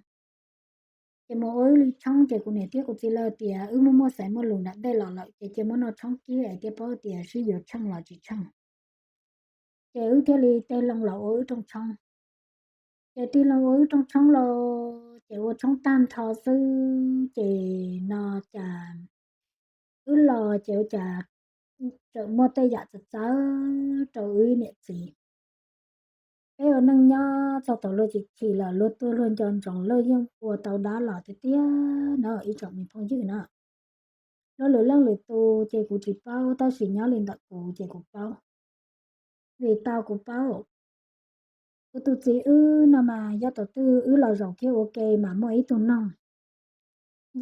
Ces mus ua wb li tshoob ces kuv niam thiab kuv txiv lawv tias wb muaj muaj xaiv muaj lus nram ntej los lawm ces cia muab noj tshoob kiag es thiaj paub tias sib yuav tsheej los tsis tsheej. Ces wb thiaj li tig loo los ua wb rooj tshoob. Ces tig loo ua wb rooj tshoob los ces ua tshoob tag nrho xwb ces no cas wb los ces ua cas tseem muaj tej yam txawv txawv rau wb niam txiv. Peb ua neej nyob txog thaum luag chim chim lawm luag tuag luag nco ntsoov luag yeej ua tau dab los tiag tiag na ib tsoom me phooj ywg na. Luag lwm leej lwm tus ces kuv tsis paub tab sis nyob li ntawm kuv ces kuv paub. Vim tau kuv paub, kuv tus txiv wb no mas yog thaum twg wb los zaum kiag ua ke mas muaj ib tug noog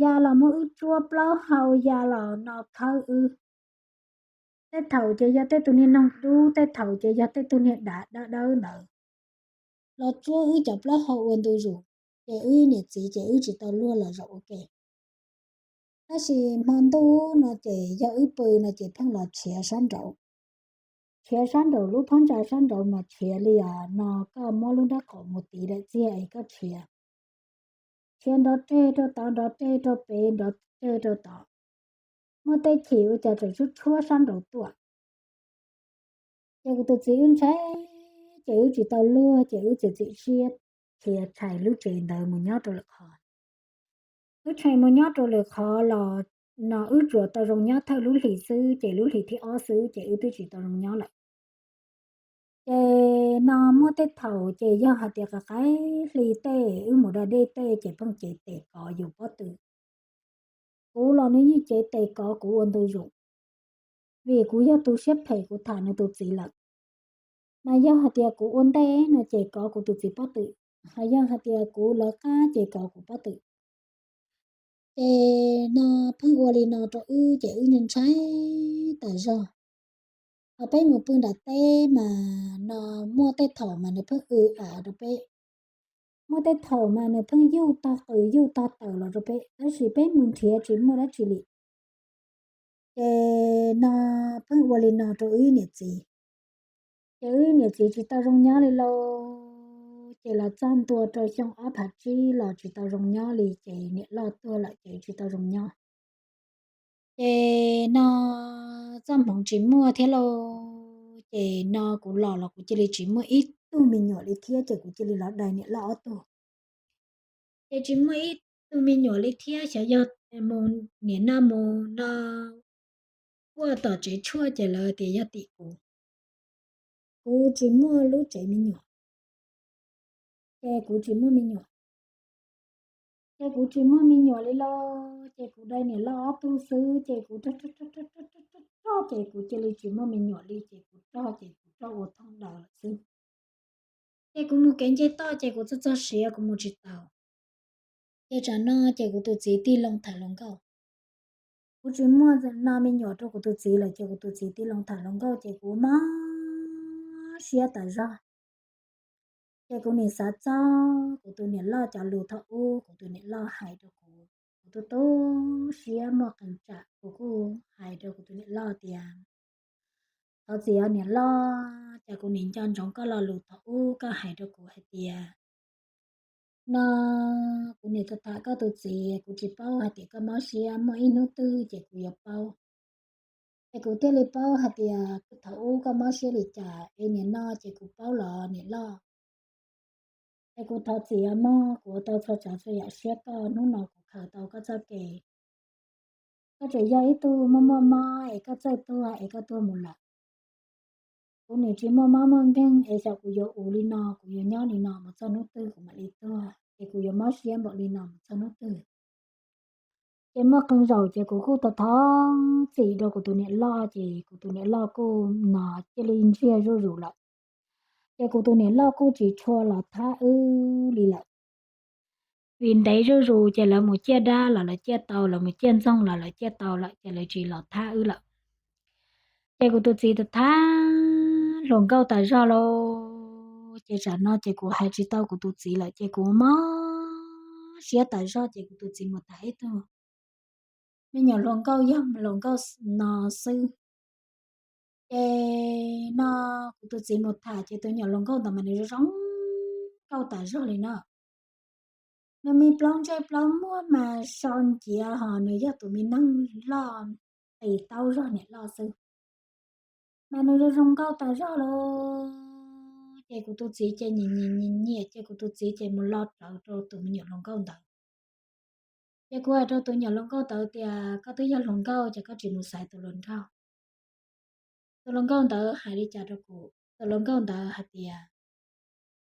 ya los muab wb tsuab plaub hau ya los no khawb wb. Tej thaum ces yog tej tug niag noog dub, tej thaum ces yog tej tug niag dav dawb dawb ntawd los tsuab wb cov plaub hau ua ntu zus, ces wb niam txiv ces wb tsis tau luag los zaum ua ke. Tab sis hmo ntuj no ces yog wb pw no ces pheej los tshiav sab nraud, tshiav sab nraum lub phab ntsa sab nraud mas tshiav li os no, koj muab lub nrab qaum mus tiv daim txiag es koj tshiav, tshiav nrov reg rau tod, nrov reg rau pem, nrov reg rau tod, muaj tej chim ua cas tseem tshuab tshuab sab nraud tuaj. Ces kuv tus txiv wb ntshai, ces wb tsis tau luag ces wb txiav txim siab khiav tshais lub tsev ntawd mus nyob rau lwm qhov. Wb tshais mus nyob rau lwm qhov los no wb tsuas tau zoo nyob thawj lub hlis xwb, ces lub hlis thib ob xwb ces wb twb tsis tau zoo nyob lawm. Ces no muaj tej thaum ces yog hais tias qaim qaim hli tej wb mus da dej tej ces pheej cev tes kov yus pob tw. Kuv los nws yeej cev tes kov kuv ua ntu zus, vim kuv yog tus siab phem kuv tham nws tus txiv lawm. Mas yog hais tias kuv ua ntej no ces kov kuv tus txiv pob tw, hos yog hais tias kuv lawv qab ces kov kuv pob tw. Ces no pheej ua li no rau wb ces wb ntshai tas zog. Hos peb mus pw nram teb mas no muaj tej thaum mas nws pheej w av rau peb, muaj tej thaum mas nws pheej yuj tog qws yuj tog taws los rau peb, tab sis peb mus nrhiav tsis muaj dab tsi li. Ces no pheej ua li no rau wb niam txiv. Ces wb niam txiv tsis tau zoo nyob li lauj, ces los txog ntua rau xyoo ob phav tsib los tsis tau zoo nyob li ces niam loj tuag lawm ces tsis tau zoo nyob. Ces no txoj hmoov tsis muaj thiab lauj, ces no kuv los los kuv cia li tsis muaj ib tug me nyuam li thiab ces kuv cia li los dai niam loj ob tug. Ces tsis muaj ib tug me nyuam li thiab, xyov yog mus niam no mus no quaj tom tsev tshuaj ces lawv tias yog tim kuv. Kuv tsis muaj lub tsev me nyuam, ces kuv tsis muaj me nyuam. Ces kuv tsis muaj me nyuam li lauj, ces kuv dai niam loj ob tug xwb ces kuv rog rog rog rog ces kuv cia li tsis muaj me nyuam li ces kuv rog ces kuv rog ua thooj daws lawm xwb. Ces kuv mus kev nce toj ces kuv txog txog siav kuv mus tsis tau. Ces tsam no ces kuv tus txiv tig loo tham hluas nkauj. Kuv tsis muaj no me nyuam rau kuv tus txiv lawm ces kuv tus txiv tig loo tham hluas nkauj ces kuv mob siab tas zog. Ces kuv nim xav txog kuv tus niam loj cov lus thaum ub, kuv tus niam loj hais rau kuv, kuv tu tu siab muaj qee tsam kuv kuj hais rau kuv tus niam loj tias, thov txim os niam loj, cas kuv nim nco ntsoov koj lo lus thaum ub koj hais rau kuv hais tias, no kuv nim tham tham koj tus txiv, kuv tsis paub hais tias koj mob siab, muaj ib hnub twg ces kuv yuav paub. Es kuv thiaj li paub hais tias thaum ub koj mob siab li cas, es nim no ces kuv paub los niam loj. Es kuv thov txim os mog, kuv ua tau txhua tsav txhua yam siab koj, hnub no kuv khaws tau koj txoj kev. Koj tseem yog ib tug muaj muaj mob es koj txawj tuag es koj tuag mus lawm. Kuv nim tsis muaj mob muaj nkeeg es xyov kuv yuav ua li no, kuv yuav nyob li no mus txog hnub twg kuv mam li tuag, es kuv yuav mob siab npaum li no mus txog hnub twg. Ces muaj qee zaum ces kuv kuj thov thov txim rau kuv tus niam loj, ces kuv tus niam loj kuj no cia li ntsiag zuj zus lawm. Ces kuv tus niam loj kuj tsis tshua los thab wb li lawm. Vim ntev zuj zus ces lawv mus ciaj dab los lawv ciaj tau, lawv mus ciaj ntxoog los lawv ciaj tau lawm, ces lawv tsis los thab wb lawm. Ces kuv tus txiv tham tham hluas nkauj tas zog lauj, ces tsam no ces kuv hais tsis tau kuv tus txiv lawm, ces kuv mob siab tas zog, ces kuv tus txiv mus tham ib tug me nyuam hluas nkauj, yog hluas nkauj no xwb. Ces no kuv tus txiv mus tham ces tus nyuam hluas nkauj ntawd mas nws zoo zoo nkauj tas zog li no. Nws me plaub ntsej plaub muag mas so nciav, ho nws yog tus me neeg loj, qis taub zog niam loj xwb. Mas nws zoo zoo nkauj tas zog lauj, ces kuv tus txiv ces nyiam nyiam nyiam nyiam, ces kuv tus txiv ces mus lo rawv rau tus me nyuam hluas nkauj ntawd. Ces kuv hais rau tus nyuam hluas nkauj ntawd tias, koj twb yog hluas nkauj ces koj tsis mus xaiv tus hluas nraug. Tus hluas nkauj ntawd hais li cas rau kuv? Tus hluas nkauj ntawd hais tias,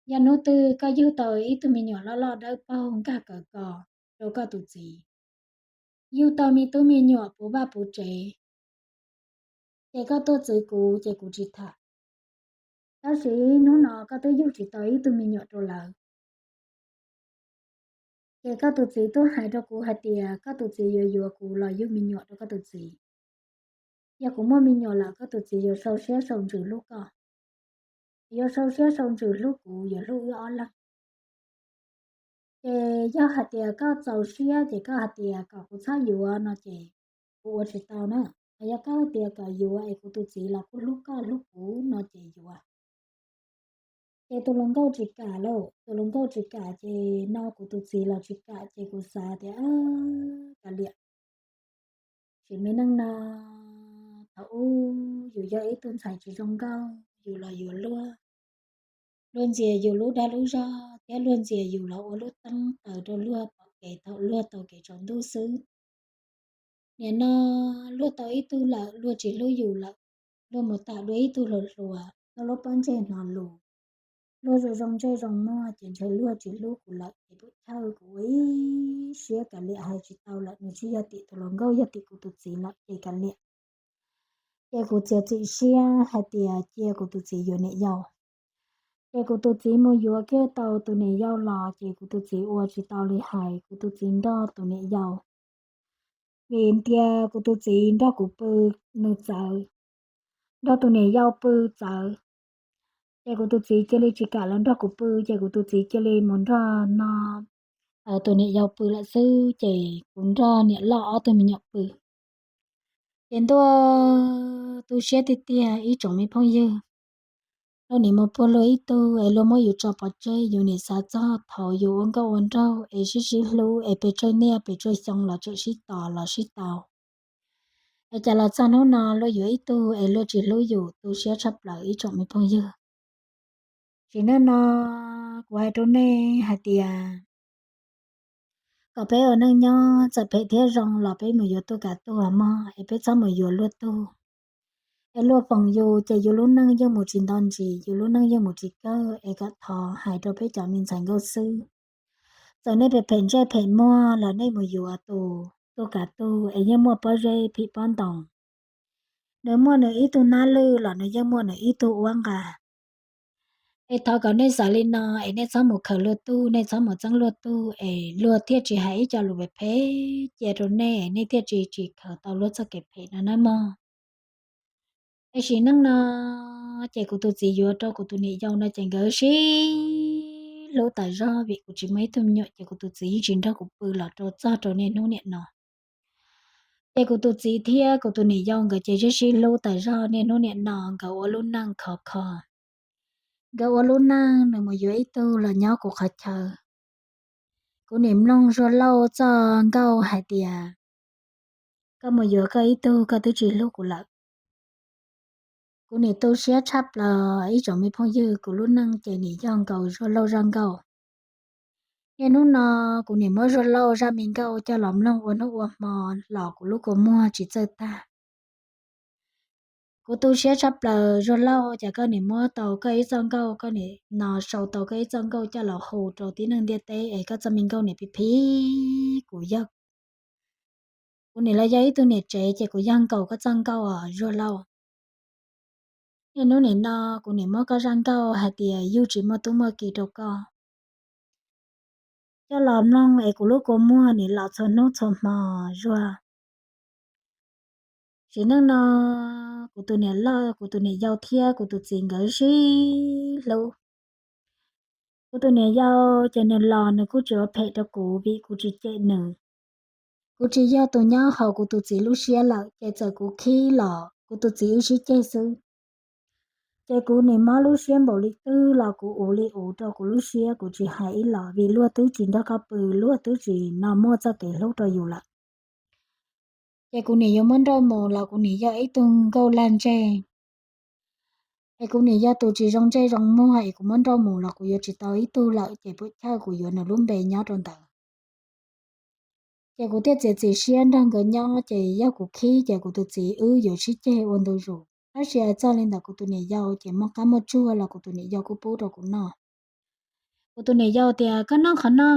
yog hnub twg koj yug tau ib tug me nyuam loj loj dawb paug nkag kawg ko rau koj tus txiv, yug tau me tub me nyuam puv vaj puv tsev, ces koj tuaj txwv kuv ces kuv tsis tham. Tab sis hnub no koj twb yug tsis tau ib tug me nyuam rau lawv, ces koj tus txiv twb hais rau kuv hais tias koj tus txiv yuav yuav kuv los yug me nyuam rau koj tus txiv. Yog kuv muaj me nyuam lawm koj tus txiv yuav sau siab sau ntsws hlub koj, yuav sau siab sau ntsws hlub kuv, yuav hlub wb ob leeg. Ces yog hais tias koj txaus siab ces koj hais tias kom kuv txhob yuav no ces kuv ua tsis tau na. Hos yog koj hais tias kom yuav es kuv tus txiv los kuj hlub koj hlub kuv no ces yuav. Ces tus hluas nkauj tsis kam lauj, tus hluas nkauj tsis kam ces no kuv tus txiv los tsis kam ces kuv xav tias kav liam. Sim me neej no thaum ub yus yog ib tug ntxhais tsis zoo nkauj, yus los yuav luag, luag ntxias yus lub dag lub zog thiab luag ntxias yus los ua lub teeb taws rau luag pom kev thaum luag tau kev tsaus ntuj xwb. Nim no luag tau ib tug lawm luag tsis hlub yus lawm, luag mus tham dua ib tug hluas hluas, luag lub pob ntseg hnov lus, luag zoo zoo ntsej zoo muag ces ntshe luag tsis hlub kuv lawm ces pub chawj kuv ua ib siab kav liam hais tsis tau lawm, nws tsis yog tim tus hluas nkauj yog tim kuv tus txiv lawm ces kav liam. Ces kuv txiav txim siab hais tias cia kuv tus txiv yuav niam yau. Ces kuv tus txiv mus yuav kiag tau tus niam yau los ces kuv tus txiv ua tsis tau li hais, kuv tus txiv nrog tus niam yau. Vim tias kuv tus txiv nrog kuv pw, nws txawv, nrog tus niam yau pw txawv. Ces kuv tus txiv cia li tsis kam los nrog kuv pw ces kuv tus txiv cia li mus nrog no tus niam yau pw lawm xwb ces kuv nrog niam loj ob tug me nyuam pw. Ces ntuj, tu siab tiag tiag ib tsoom me phooj ywg. Luag nim mus puag luag ib tug es luag muab yus tso pov tseg, yus nim xav txog thaum yus ua nkauj ua nraug es sib sib hlub es pes tsawg niaj pes tsawg xyoo los tseem sib tos los sib tau. Es cas los txog hnub no luag yuav ib tug es luag tsis hlub yus, tu siab tshaj plaws ib tsoom me phooj ywg. Sim neej no kuv hais rau nej hais tias kom peb ua neej nyob txawm phem thiab zoo los peb mus yuav tug kav tug mog, es peb txhob mus yuav luag tug. Es luag foom yus ces yus lub neej yeej mus tsis nto ntsis, yus lub neej yeej mus tsis kawg, es kom thov hais rau peb cov me ntxhais nkauj xwb. Txawm nej phem phem ntsej phem muag los nej mus yuav tus tug kav tug es yeej muaj pob zeb phim pob ntoos. Nws muaj nws ib tug nab lwj los nws yeej muaj nws ib tug uab nqa. Es thov kom nej xav li no es nej txhob mus khaws luag tug, nej txhob mus txeeb luag tug es luag thiaj tsis hais ib co lus phem phem cia rau nej, nej thiaj tsis tsis khaws tau luag txoj kev phem no nawb mog. Es sim neej no ces kuv tus txiv yuav rau kuv tus niam yau no ces nkawd sib hlub tas zog, vim kuv tsis muaj ib tug me nyuam ces kuv tus txiv yeej tsis nrog kuv pw los rau txog rau niaj hnub niam no. Ces kuv tus txiv thiab kuv tus niam yau nkawd ces sib sib hlub tas zog, niaj hnub niam no nkawd ua lub neej khov kho. Nkawd ua lub neej nws mus yuav ib tug los nyob kuv qhov chaw. Kuv nim mloog Zuag Lauj txoj nkauj hais tias, koj mus yuav koj ib tug koj twb tsis hlub kuv lawm. Kuv nim tu siab tshaj plaws ib tsoom me phooj ywg, kuv lub neej ces nim yog nkaus Zuag Lauj zaj nkauj. Niaj hnub no kuv nim muab Zuag Lauj zaj me nkauj coj los mloog ua hnub ua hmo los kuv lub kua muag tsis txawj tag. Kuv tu siab tshaj plaws Zuag Lauj, ces koj nim muab tau koj ib txoj nkauj, koj nim no sau tau koj ib txoj nkauj coj los hu rau tib neeg ntiaj teb es koj txoj me nkauj nim phim phim kuv yog. Kuv nim los yog ib tug niam tsev ces kuv yog nkaus koj txoj nkauj os Zuag Lauj. Niaj hnub nim no kuv nim muab koj zaj nkauj hais tias yug tsis muaj tub muaj ki rau koj coj los mloog es kuv lub kua muag nim los txhua hnub txhua hmo Zuag. Sim neej no kuv tus niam loj, kuv tus niam yau thiab kuv tus txiv nkawd sib hlub. Kuv tus niam yau ces nws los nws kuj tsis ua phem rau kuv vim kuv tsis cem nws. Kuv tsis yog tus nyob hauv kuv tus txiv lub siab lawm ces txawm kuv khib los kuv tus txiv wb sib ceg xwb. Ces kuv nim mob lub siab npaum li twg los kuv uv li uv rau kuv lub siab, kuv tsis hais ib los vim luag twb tsis nrog koj pw, luag twb tsis no muaj txoj kev hlub rau yus lawm. Ces kuv nim yuav muab nrauj mus los kuv nim yog ib tug nkauj lag ntseg. Es kuv nim yog tus tsis zoo ntsej zoo muag es kuv muab nrauj mus los kuv yuav tsis tau ib tug lawm ces puas chawj kuv yuav nws lub npe nyob rau ntawd. Ces kuv thiaj txiav txim siab nrog nkawd nyob, ces yog kuv khib ces kuv tus txiv wb yuav sib ceg ua ntu zus. Tab sis txog li ntawm kuv tus niam yau ces muaj qab muaj tsuag los kuv tus niam yau kuj pub rau kuv noj. Kuv tus niam yau tias koj noj qhov no,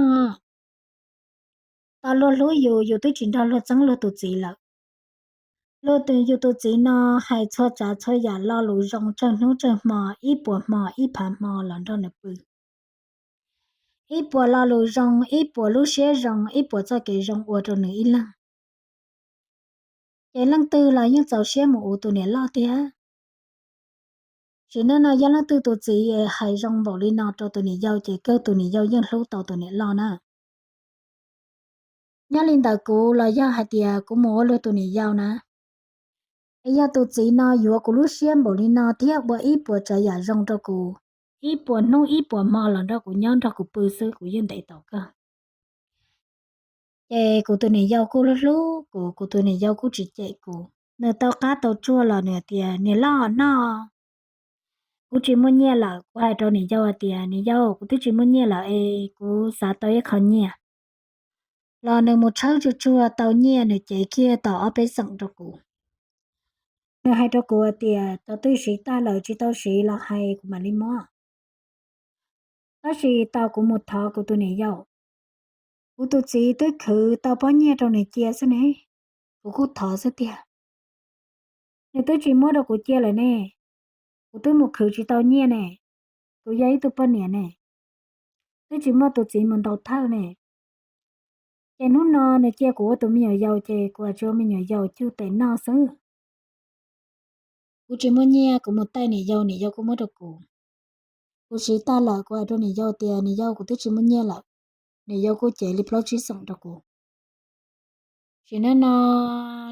tau luag hlub yus, yus twb tsis nrog luag txeeb luag tus txiv lawm. Luag tus, yus tus txiv no hais txhua tsav txhua yam lo lus zoo tsawg hnub tsawg hmo, ib puas hmo ib phav hmo los nrog nws pw. Ib puas lo lus zoo, ib puas lub siab zoo, ib puas txoj kev zoo ua rau nws ib leeg. Ces leej twg los yeej txaus siab mus uv tus niam loj tiag. Sim neej no yog leej twg tus txiv hais zoo npaum li no rau tus niam yau ces kawg tus niam yau yeej hlub tau tus niam loj na. Nyob li ntawm kuv los yog hais tias kuv mus ua luag tus niam yau na, es yog tus txiv no yuav kuv lub siab npaum li no thiab ua ib puas tsav yam zoo rau kuv, ib puas hnub ib puas hmo los nrog kuv nyob nrog kuv pw xwb kuv yeej ntev tau kawg. Ces kuv tus niam yau kuj hlub hlub kuv, kuv tus niam yau kuj tsis cem kuv. Nws tau qab tau tsuag los nws tias, niam loj noj, kuv tsis muaj nyiaj lawm. Kuv hais rau niam yau hais tias, niam yau, kuv twb tsis muaj nyiaj lawm es kuv xav tau ib qho nyiaj. Los nws mus tshawb tsuag tsuag tau nyiaj nws cev kiag tau ob peb xeem rau kuv. Nws hais rau kuv hais tias, tau twb siv tag lawm tsis tau siv los hais kuv mam li muab. Tab sis tau kuv mus thov kuv tus niam yau, kuv tus txiv twb khwv tau pob nyiaj rau nws cia xwb ne, kuv kuj thov xwb tiag. Nws twb tsis muab rau kuv cia lawm ne, kuv twb mus khwv tsis tau nyiaj ne, kuv yog ib tug poj niam ne, twb tsis muaj tus txiv mus ntaus thawj ne. Ces hnub no nws cia kuv ua tus me nyuam yaus ces kuv tsuas ua me nyuam yaus cug tes noj xwb. Kuv tsis muaj nyiaj kuv mus taij niam yau, niam yau kuj muab rau kuv. Kuv siv tag lawm kuv hais rau niam yau tias, niam yau, kuv twb tsis muaj nyiaj lawm. Niam yau kuj cev li plaub tsib xeem rau kuv. Sim neej no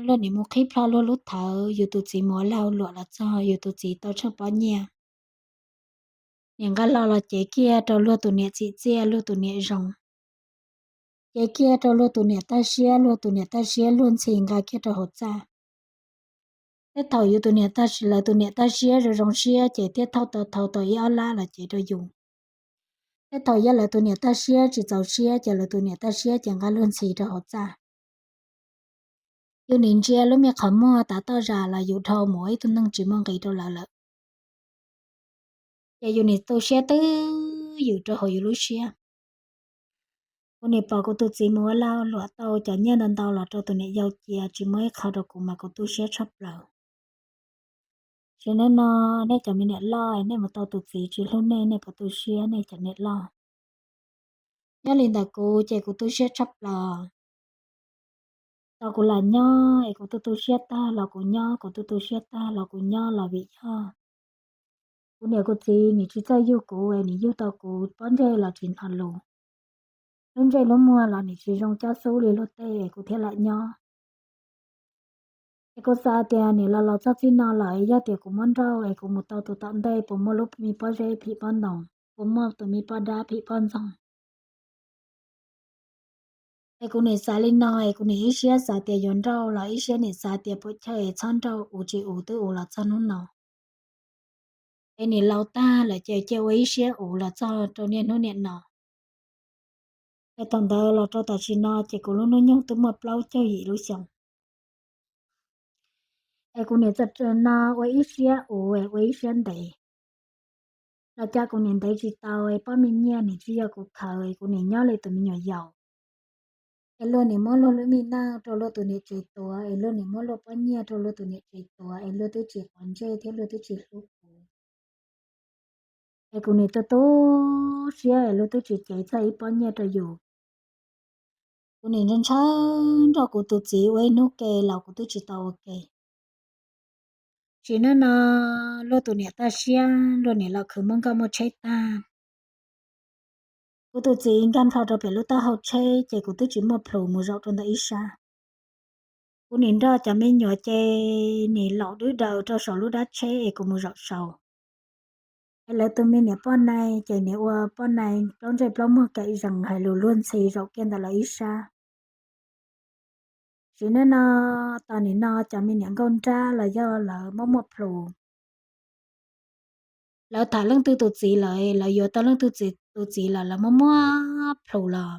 luag nim mus qhib plho luag lub thawv, yus tus txiv mus ua lag ua luam los txog yus tus txiv tau tsheej pob nyiaj, nim nqa hlo los cev kiag rau luag tus niam txim txiaj luag tus niam zoo, cev kiag rau luag tus niam tag siab, luag tus niam tag siab luag ntxhi nqa kiag rau hauv txaj. Tej thaum yus tus niam tag, lawv tus niam tag siab zoo zoo siab ces thiaj thauj tau, thauj tau ib ob lab los cev rau yus. Tej thaum yog lawv tus niam tag siab tsis txaus siab ces lawv tus niam tag siab ces nqa luag ntxhi rau hauv txaj. Yus nim ntsia lub me qhov muag tav toj zam los yus dhau mus ua ib tug neeg tsis muaj nqis rau lawv lawm. Ces yus nim tu siab twb ywm rau hauv yus lub siab. Kuv nim pom kuv tus txiv mus ua lag luam tau cov nyiaj ntau ntau los rau tus niam yau cia tsis muab ib qho rau kuv mas kuv tu siab tshaj plaws. Sim neej no nej cov me niam loj nej mus tau tus txiv tsis hlub nej, nej puas tu siab nej cov niam loj? Nyob li ntawm kuv ces kuv tu siab tshaj plaws. Tau kuv lam nyob es kuv tu tu siab tag los kuv nyob, kuv tu tu siab tag los kuv nyob los vim yog kuv niam kuv txiv nim tsis txawj yug kuv es nim yug tau kuv pob ntseg los tsis hnov lus. Lub ntsej lub muag los nim tsis zoo cob xub li luag tej es kuv thiaj lam nyob. Es kuv xav tias nim los los txog txij no lawm es yog tias kuv muab nrauj es kuv mus tau tus tom ntej puas muaj lub me pob zeb phim pob ntoos, puas muaj tus me pob dab phim pob ntxoog. Es kuv nim xav li no es kuv nim ib siab xav tias yuav nrauj los ib siab nim xav tias puas chawj es txhob nrauj, ua tsis ua twb ua los txog hnub no. Es nim laus tag lawm ces cia ua ib siab ua los txog rau niaj hnub niam no. Es thaum ntawd los rau tam sim no ces kuv lub hnub nyoog twb muaj plaub caug yim lub xyoo. Es kuv nim txawm no ua ib siab ua, ua ib siab ntev. Los cas kuv nim ntev tsis tau es pob me nyiaj nim tsis yog kuv khaws es kuv nim nyob li tus me nyuam yaus. Es luag nim muab luag lub me neej rau luag tus niam tsev tuav, es luag nim muab luag pob nyiaj rau luag tus niam tsev tuav, es luag twb tsis quav ntsej thiab luag twb tsis hlub kuv. Es kuv nim tu tu siab es luag twb tsis cev txog ib pob nyiaj rau yus. Kuv nim ntshaw ntshaw nrog kuv tus txiv ua ib hnub ke los kuv twb tsis tau ua ke. Sim neej no luag tus niam tag siab, luag nim los khwv muaj nkoj muaj tsheb tag. Kuv tus txiv nkag nplho rau pem lub taub hau tsheb ces kuv twb tsis muaj plhus mus zaum rau ntawm ib sab. Kuv nim nrog cov me nyuam ces nim laum dwb daws rau saum lub dab tsheb es kuv mus zaum saud. Es lawv tus me niam poj nai ces nim ua poj nai plaub ntsej plaub muag kam zees hais lus luag ntxhi zaum kiag ntawm lawv ib sab. Sim neej no, tos nim no cov me niam nkauj nrab los yog lawv muaj muaj plhus. Lawv tham leej twg tus txiv lawm, lawv yuav tau leej twg tus txiv lawm, lawv muaj muaj plhus los.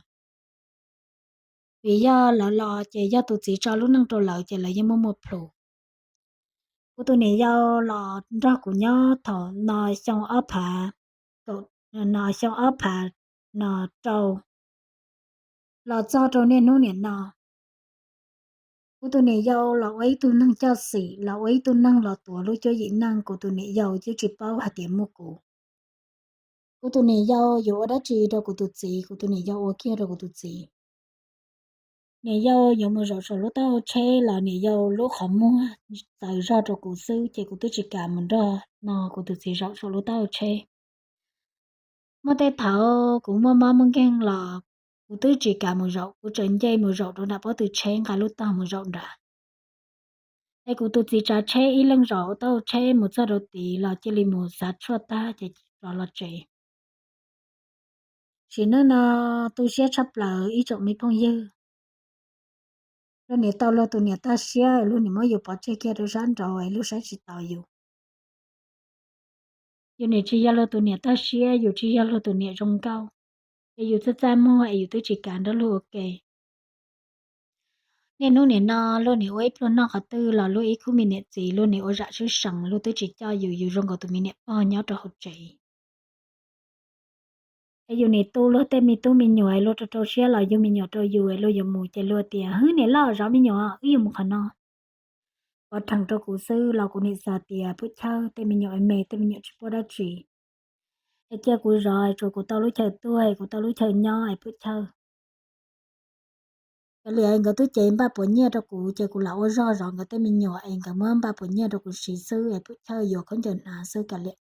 Vim yog lawv los ces yog tus txiv tso lub neej rau lawv ces lawv yeej muaj muaj plhus. Kuv tus niam yau los nrog kuv nyob thaum no xyoo ob phav, no xyoo ob phav no rau, los txog rau niaj hnub niam no. Kuv tus niam yau los ua ib tug neeg coj xim, los ua ib tug neeg los tuav lub cuab yim neej, kuv tus niam yau twb tsis paub hais tias muaj kuv. Kuv tus niam yau yuav ua dab tsi rau kuv tus txiv, kuv tus niam yau ua kiag rau kuv tus txiv. niam yau yuav mus zaum saum lub taub hau tsheb los niam yau lub qhov muag txaws zog rau kuv xwb, ces kuv twb tsis kam mus nrog no kuv tus txiv zaum saum lub taub hau tsheb. Muaj tej thaum kuv muaj mob muaj nkeeg los kuv twb tsis kam mus zaum, kuv tseem nce mus zaum rau nram pob tw tsheb nqa lub tog mus zaum nrad. Es kuv tus txiv tsav tsheb ib leeg zaum taub hau tsheb mus txog rau tid los cia li mus xav tshuaj tag ces rov los tsev. Sim neej no tu siab tshaj plaws ib tsoom me phooj ywg. Luag nim tau luag tus niam tag siab, luag nim muab yus pov tseg kiag rau sab nraud es luag saib tsis taus yus. Yus nim tsis yog luag tus niam tag siab, yus tsis yog luag tus niam zoo nkauj, es yus txaj txaj muag es yus twb tsis kam nrog luag ua ke. Niaj hnub nim no luag nim ua ib pluag noj qhov twg los luag ib khub me niam txiv luag nim ua zam sib seev, luag twb tsis coj yus, yus zoo nkaus tus me niam pog nyob rau hauv tsev. Es yus nim tu luag tej me tub me nyuam es luag rau rau siab los yug me nyuam rau yus es luag yuav mus ces luag tias, hwb, niam loj, zov me nyuam, wb yuav mus qhov no. Pov rhees rau kuv xwb los kuv nim xav tias, pub chawj, tej me nyuam me me, tej me nyuam tsis paub dab tsi, es cia kuv zov es tsuas kuv tau lub chaw tuag es kuv tau lub chaw nyob es pub chawj. Kav liam, nkawd twb cev npaj puas nyiaj rau kuv ces kuv lam ua zog zov nkawd tej me nyuam es nkawd muab npaj puas nyiaj rau kuv siv xwb es pub chawj, yuav khaub ncaws hnav xwb kav liam.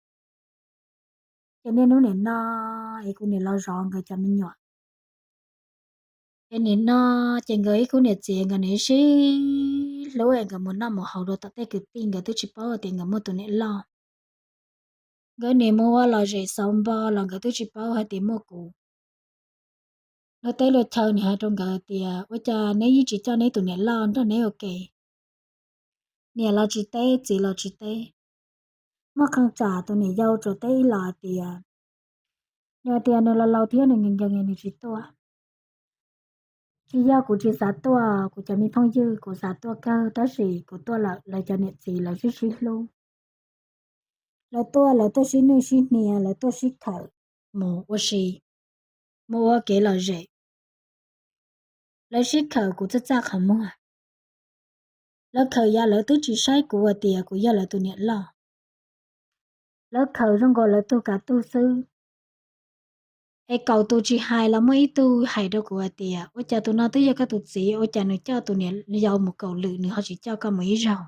Ces niaj hnub nim no es kuv nim los zov nkawd cov me nyuam. Es nim no ces nkawd ib khub niam txiv nkawd nim sib hlub es nkawd mus noj mus haus rau tom tej kwv tij, nkawd twb tsis paub tias nkawd muaj tus niam loj. Nkawd nim mus ua lom zem xauv npo los nkawd twb tsis paub hais tias muaj kuv. Luag teb luag chaw nim hais rau nkawd tias, ua cas neb yeej tsis coj neb tus niam loj nrog neb ua ke? Niam los tsis teb, txiv los tsis teb. Muaj qee tsam tus niam yau tsuas teb ib los hais tias, nws hais tias nws laus laus thiab nws nkees nkees nws tsis tuaj. Tsis yog kuv tsis xav tuaj kuv cov me phooj ywg, kuv xav tuaj kawg, tab sis kuv tuaj lawm lawv cov niam txiv lawv sib sib hlub. Lawv tuaj, lawv tuaj sib nwj sib hnia, lawv tuaj sib khawm mus ua si, mus ua kev lom zem. Lawv sib khawm kuv txaj txaj qhov muag. Lawv khawm yam lawv twb tsis saib kuv hais tias kuv yog lawv tus niam loj. Lawv khawm zoo nkaus lawv tug kav tug xwb. Es kaum tus tsis hais los muaj ib tug hais rau kuv hais tias, ua cas tus no twb yog koj tus txiv, ua cas nws coj tus niam yau mus kaum lwm nws ho tsis coj koj mus ib zaug?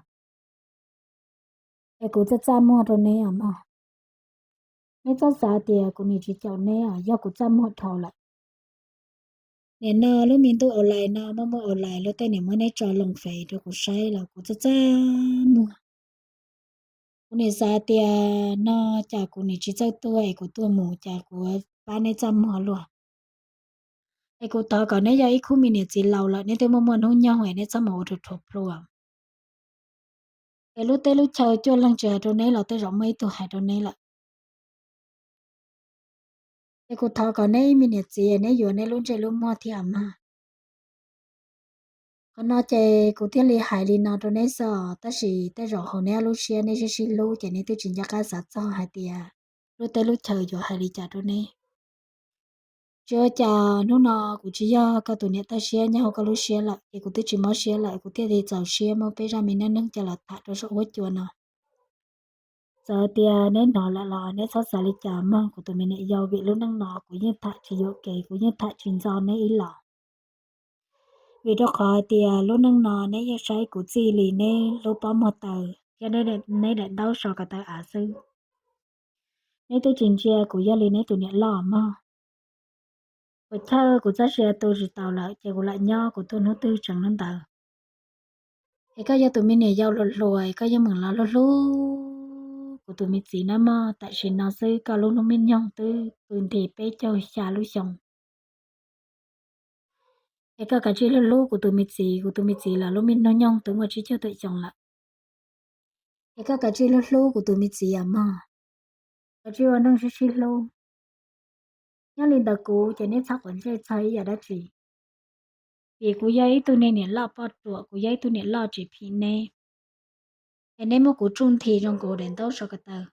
Es kuv txaj txaj muag rau neb os mog. Neb txhob xav tias kuv nim tsis caum neb os, yog kuv txaj muag dhau lawm. Nim no lub me ntuj online no muaj muaj online, luag tej nim muab neb tso loo fem rau kuv saib los kuv txaj txaj muag. Kuv nim xav tias no cas kuv nim tsis txawj tuag es kuv tuag mus cas kuv pab neb txaj muag luaj. Es kuv thov kom neb yog ib khub me niam txiv laus lawm, neb twb muaj muaj hnub nyoog es neb txhob mus ua rhuav rhuav plhu. Es lub teb lub chaw cuaj leeg tsis hais rau neb los tej zaum muaj ib tug hais rau neb lawm. Es kuv thov kom neb ib me niam txiv neb yuav neb lub ntsej lub muag thiab mog. Qhov no ces kuv thiaj li hais li no rau neb xwb, tab sis tej zaum hauv neb lub siab neb sib sib hlub ces neb twb tsis nco qab xav txog hais tias lub teb lub chaw yuav hais li cas rau neb. Tsis ua cas, hnub no kuv tsis yog koj tus niam tag siab nyob hauv koj lub siab lawm ces kuv twb tsis mob siab lawm, kuv thiaj li txaus siab muab peb zaj me neej neeg coj los tham rau saum huab cua no. Txawm tias neb hnov lawm los neb txhob xav li cas mog kuv tus me niam yau, vim lub neej no kuv yeej tham tsis yuam kev, kuv yeej tham tsis ntxo neb ib los. Vim rau qhov hais tias lub neej no neb yeej saib kuv txij li neb lub pob muag taw thiab neb daim ntaub so ko taw av xwb. Neb twb tsis ntsia kuv yog li neb tus niam loj mog. Kuv chawj kuv txoj sia tu tsis tau lawm ces kuv lam nyob, kuv tuag hnub twg tseem hnub ntawd. Es koj yog tus me niam yau hluas hluas, koj yeej meem los hlub hlub kuv tus me txiv nawb mog. Tam sim no xwb koj lub hnub me nyoog twb pw nthi peb caug xya lub xyoo. Es koj kav tsij hlub hlub kuv tus me txiv, kuv tus me txiv los lub me hnub nyoog twb muaj tsib caug tawm xyoo lawm. Es koj kav tsij hlub hlub kuv tus me txiv os mog. Kav tsij ua neej sib sib hlub. Nyob li ntawd kuv ces neb txhob quav ntsej txog ib yam dab tsi. Vim kuv yog ib tug niam loj poj ruam, kuv yog ib tug niam loj tsis phim neb. Es neb muab kuv tsuj nthi zoo nkaus daim ntaub so ko taw.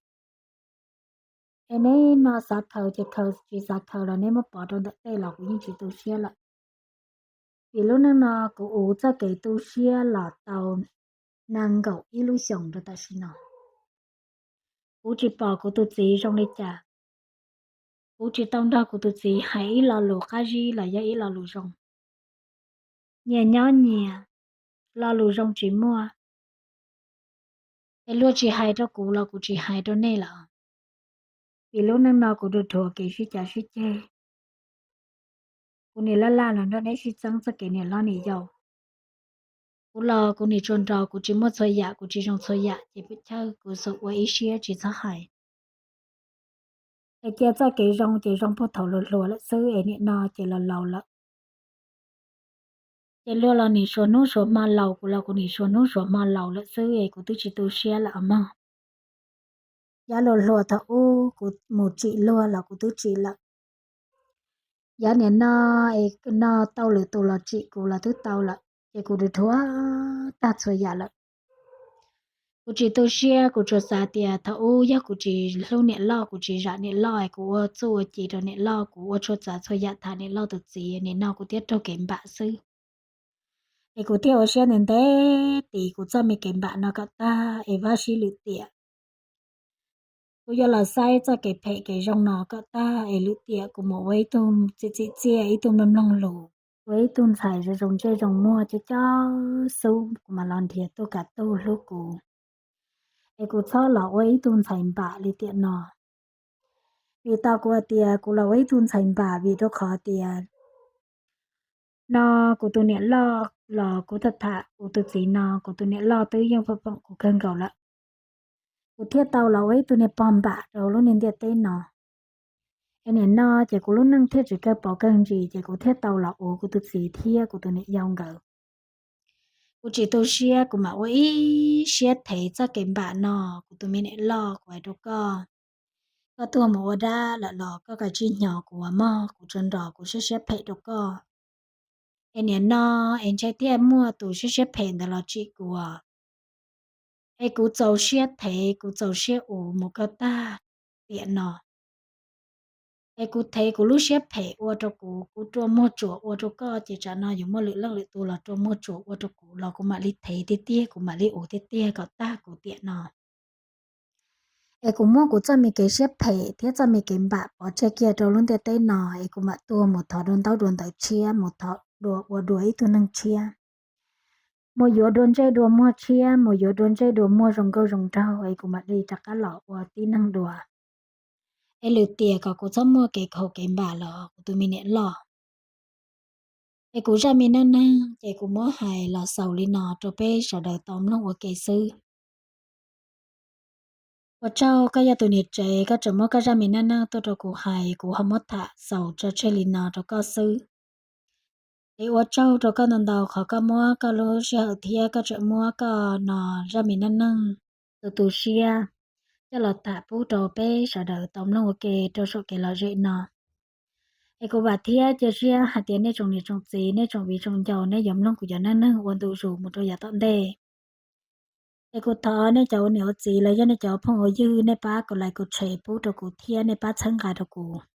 Es neb no xav khaws ces khaws, tsis xav khaws los neb muab pov rau ntawm tej los kuv yeej tsis tu siab lawm. Vim lub neej no kuv uv txoj kev tu siab los tau nees nkaum ib lub xyoos rau tam sim no. Kuv tsis pom kuv tus txiv zoo li cas. Kuv tsis tau nrog kuv tus txiv hais ib lo lus qab zib los yog ib lo lus zoo. nyias nyob nyias, lo lus zoo tsis muaj. Es luag tsis hais rau kuv los kuv tsis hais rau nej lawm. Vim lub neej no kuv dhuav dhuav kev sib cav sib ceg. Kuv nim laj laj los nrog neb sib txeeb txoj kev niam hlob niam yau. Kuv los kuv nim tsuas nrog kuv tsis muaj txhua yam, kuv tsis zoo txhua yam ces pub chawj kuv xub ua ib siab tsis txhob hais. Es cia txoj kev zoo ces zoo puag thaum hluas hluas lawm xwb es nim no ces los laus lawm. Ces luag los nim suav hnub suav hmo laus, kuv los kuv nim suav hnub suav hmo laus lawm xwb es kuv twb tsis tu siab lawm os mog. Yav luag hluas thaum ub kuv mus tsim luag los kuv twb tsim lawm. Yav nim no es no tau lwm tus los tsim kuv los twb tau lawm, ces kuv dhuav dhuav tag txhua yam lawm. Kuv tsis tu siab, kuv tsuas xav tias thaum ub yog kuv tsis hlub niam loj, kuv tsis zam niam loj es kuv ua txuj ua ci rau niam loj, kuv ua tshua txav txhua yam tham niam loj tus txiv, nim no kuv thiaj raug kev npam xwb. Es kuv thiaj ua siab ntev ntev tis kuv txoj me kev npam no kom tag es vaj sib lwm tiam. Kuv yuav los saib txoj kev phem kev zoo no kom tag es lwm tiam kuv mus ua ib tug txim txim txiaj, ib tug mloog mloog lus, ua ib tug ntxhais zoo zoo ntsej zoo muag cov cov xub, kuv mam los nrhiav tuj kav tug hlub kuv. Es kuv txhob los ua ib tug ntxhais npam li tiam no. Vim tau kuv hais tias kuv los ua ib tug ntxhais npam vim rau qhov tias no kuv tus niam loj los kuv tham tham kuv tus txiv no, kuv tus niam loj twb yeej foom foom kuv kawg nkaus lawm. Kuv thiaj tau los ua ib tug niag pog npam rau lub niag ntiaj teb no. Es nim no ces kuv lub neej thiaj tsis kawg pov kawg ntsis ces kuv thiaj tau los ua kuv tus txiv thiab kuv tus niam yau nkawd. Kuv tsis tu siab, kuv mam ua ib siab thev txoj kev npam no, kuv tus me niam loj, kuv hais rau koj, koj tuag mus ua dab lawm los koj kav tsij hnyo kuv mog, kuv tsuas nrog kuv siab siab phem rau koj. Es nim no es ntshe thiaj muaj tus siab siab phem ntawd los tsim kuv. Es kuv txaus siab thev, kuv txaus siab ua mus kom tag tiam no. Es kuv thev kuv lub siab phem ua rau kuv, kuv rua muag tsuam ua rau koj, ces tsam no yuav muaj lwm leej lwm tus los rua muag tsuam ua rau kuv los kuv mam li thev tiag tiag, kuv mam li ua tiag tiag kom tag kuv tiam no. Es kuv muab kuv txoj me kev siab phem thiab txoj me kev npam pov tseg kiag rau lub ntiaj teb no, es kuv mam tuag mus thov dua ntaub dua ntawv tshiab, mus thov dua ua dua ib tug neeg tshiab, mus yuav dua ntsej dua muag tshiab, mus yuav dua ntsej dua muag zoo nkauj zoo nraug, es kuv mam li rov qab los ua tib neeg dua. Es lwm tiam kom kuv txhob muaj kev khaum kev npam los kuv tus me niam loj. Es kuv zaj me neej neeg ces kuv muab hais los xaus li no rau peb sawv daws tau mloog ua ke xwb. Ua tsaug koj yog tus niam tsev, koj tseem muab koj zaj me neej neeg tuaj rau kuv hais, kuv ho muab tham xaus tso tseg li no rau koj xwb. Es ua tsaug rau koj ntau ntau qhov koj muab koj lub sij hawm thiab koj tseem muab koj no zaj me neej neeg tu tu siab coj los tham pub rau peb sawv daws tau mloog ua ke rau saum kev lom zem no. Es kuv vam thiab cia siab hais tias nej tsoom niam tsoom txiv, nej tsoom viv tsoom ncaus, nej yuav mloog kuv cov neej neeg ua ntu zus mus rau yav tom ntej. Es kuv thov nej cov ua niam ua txiv los yog nej cov ua phooj ua ywg, nej pab kom like kom share pub rau kuv thiab nej pab txhawb nqa rau kuv.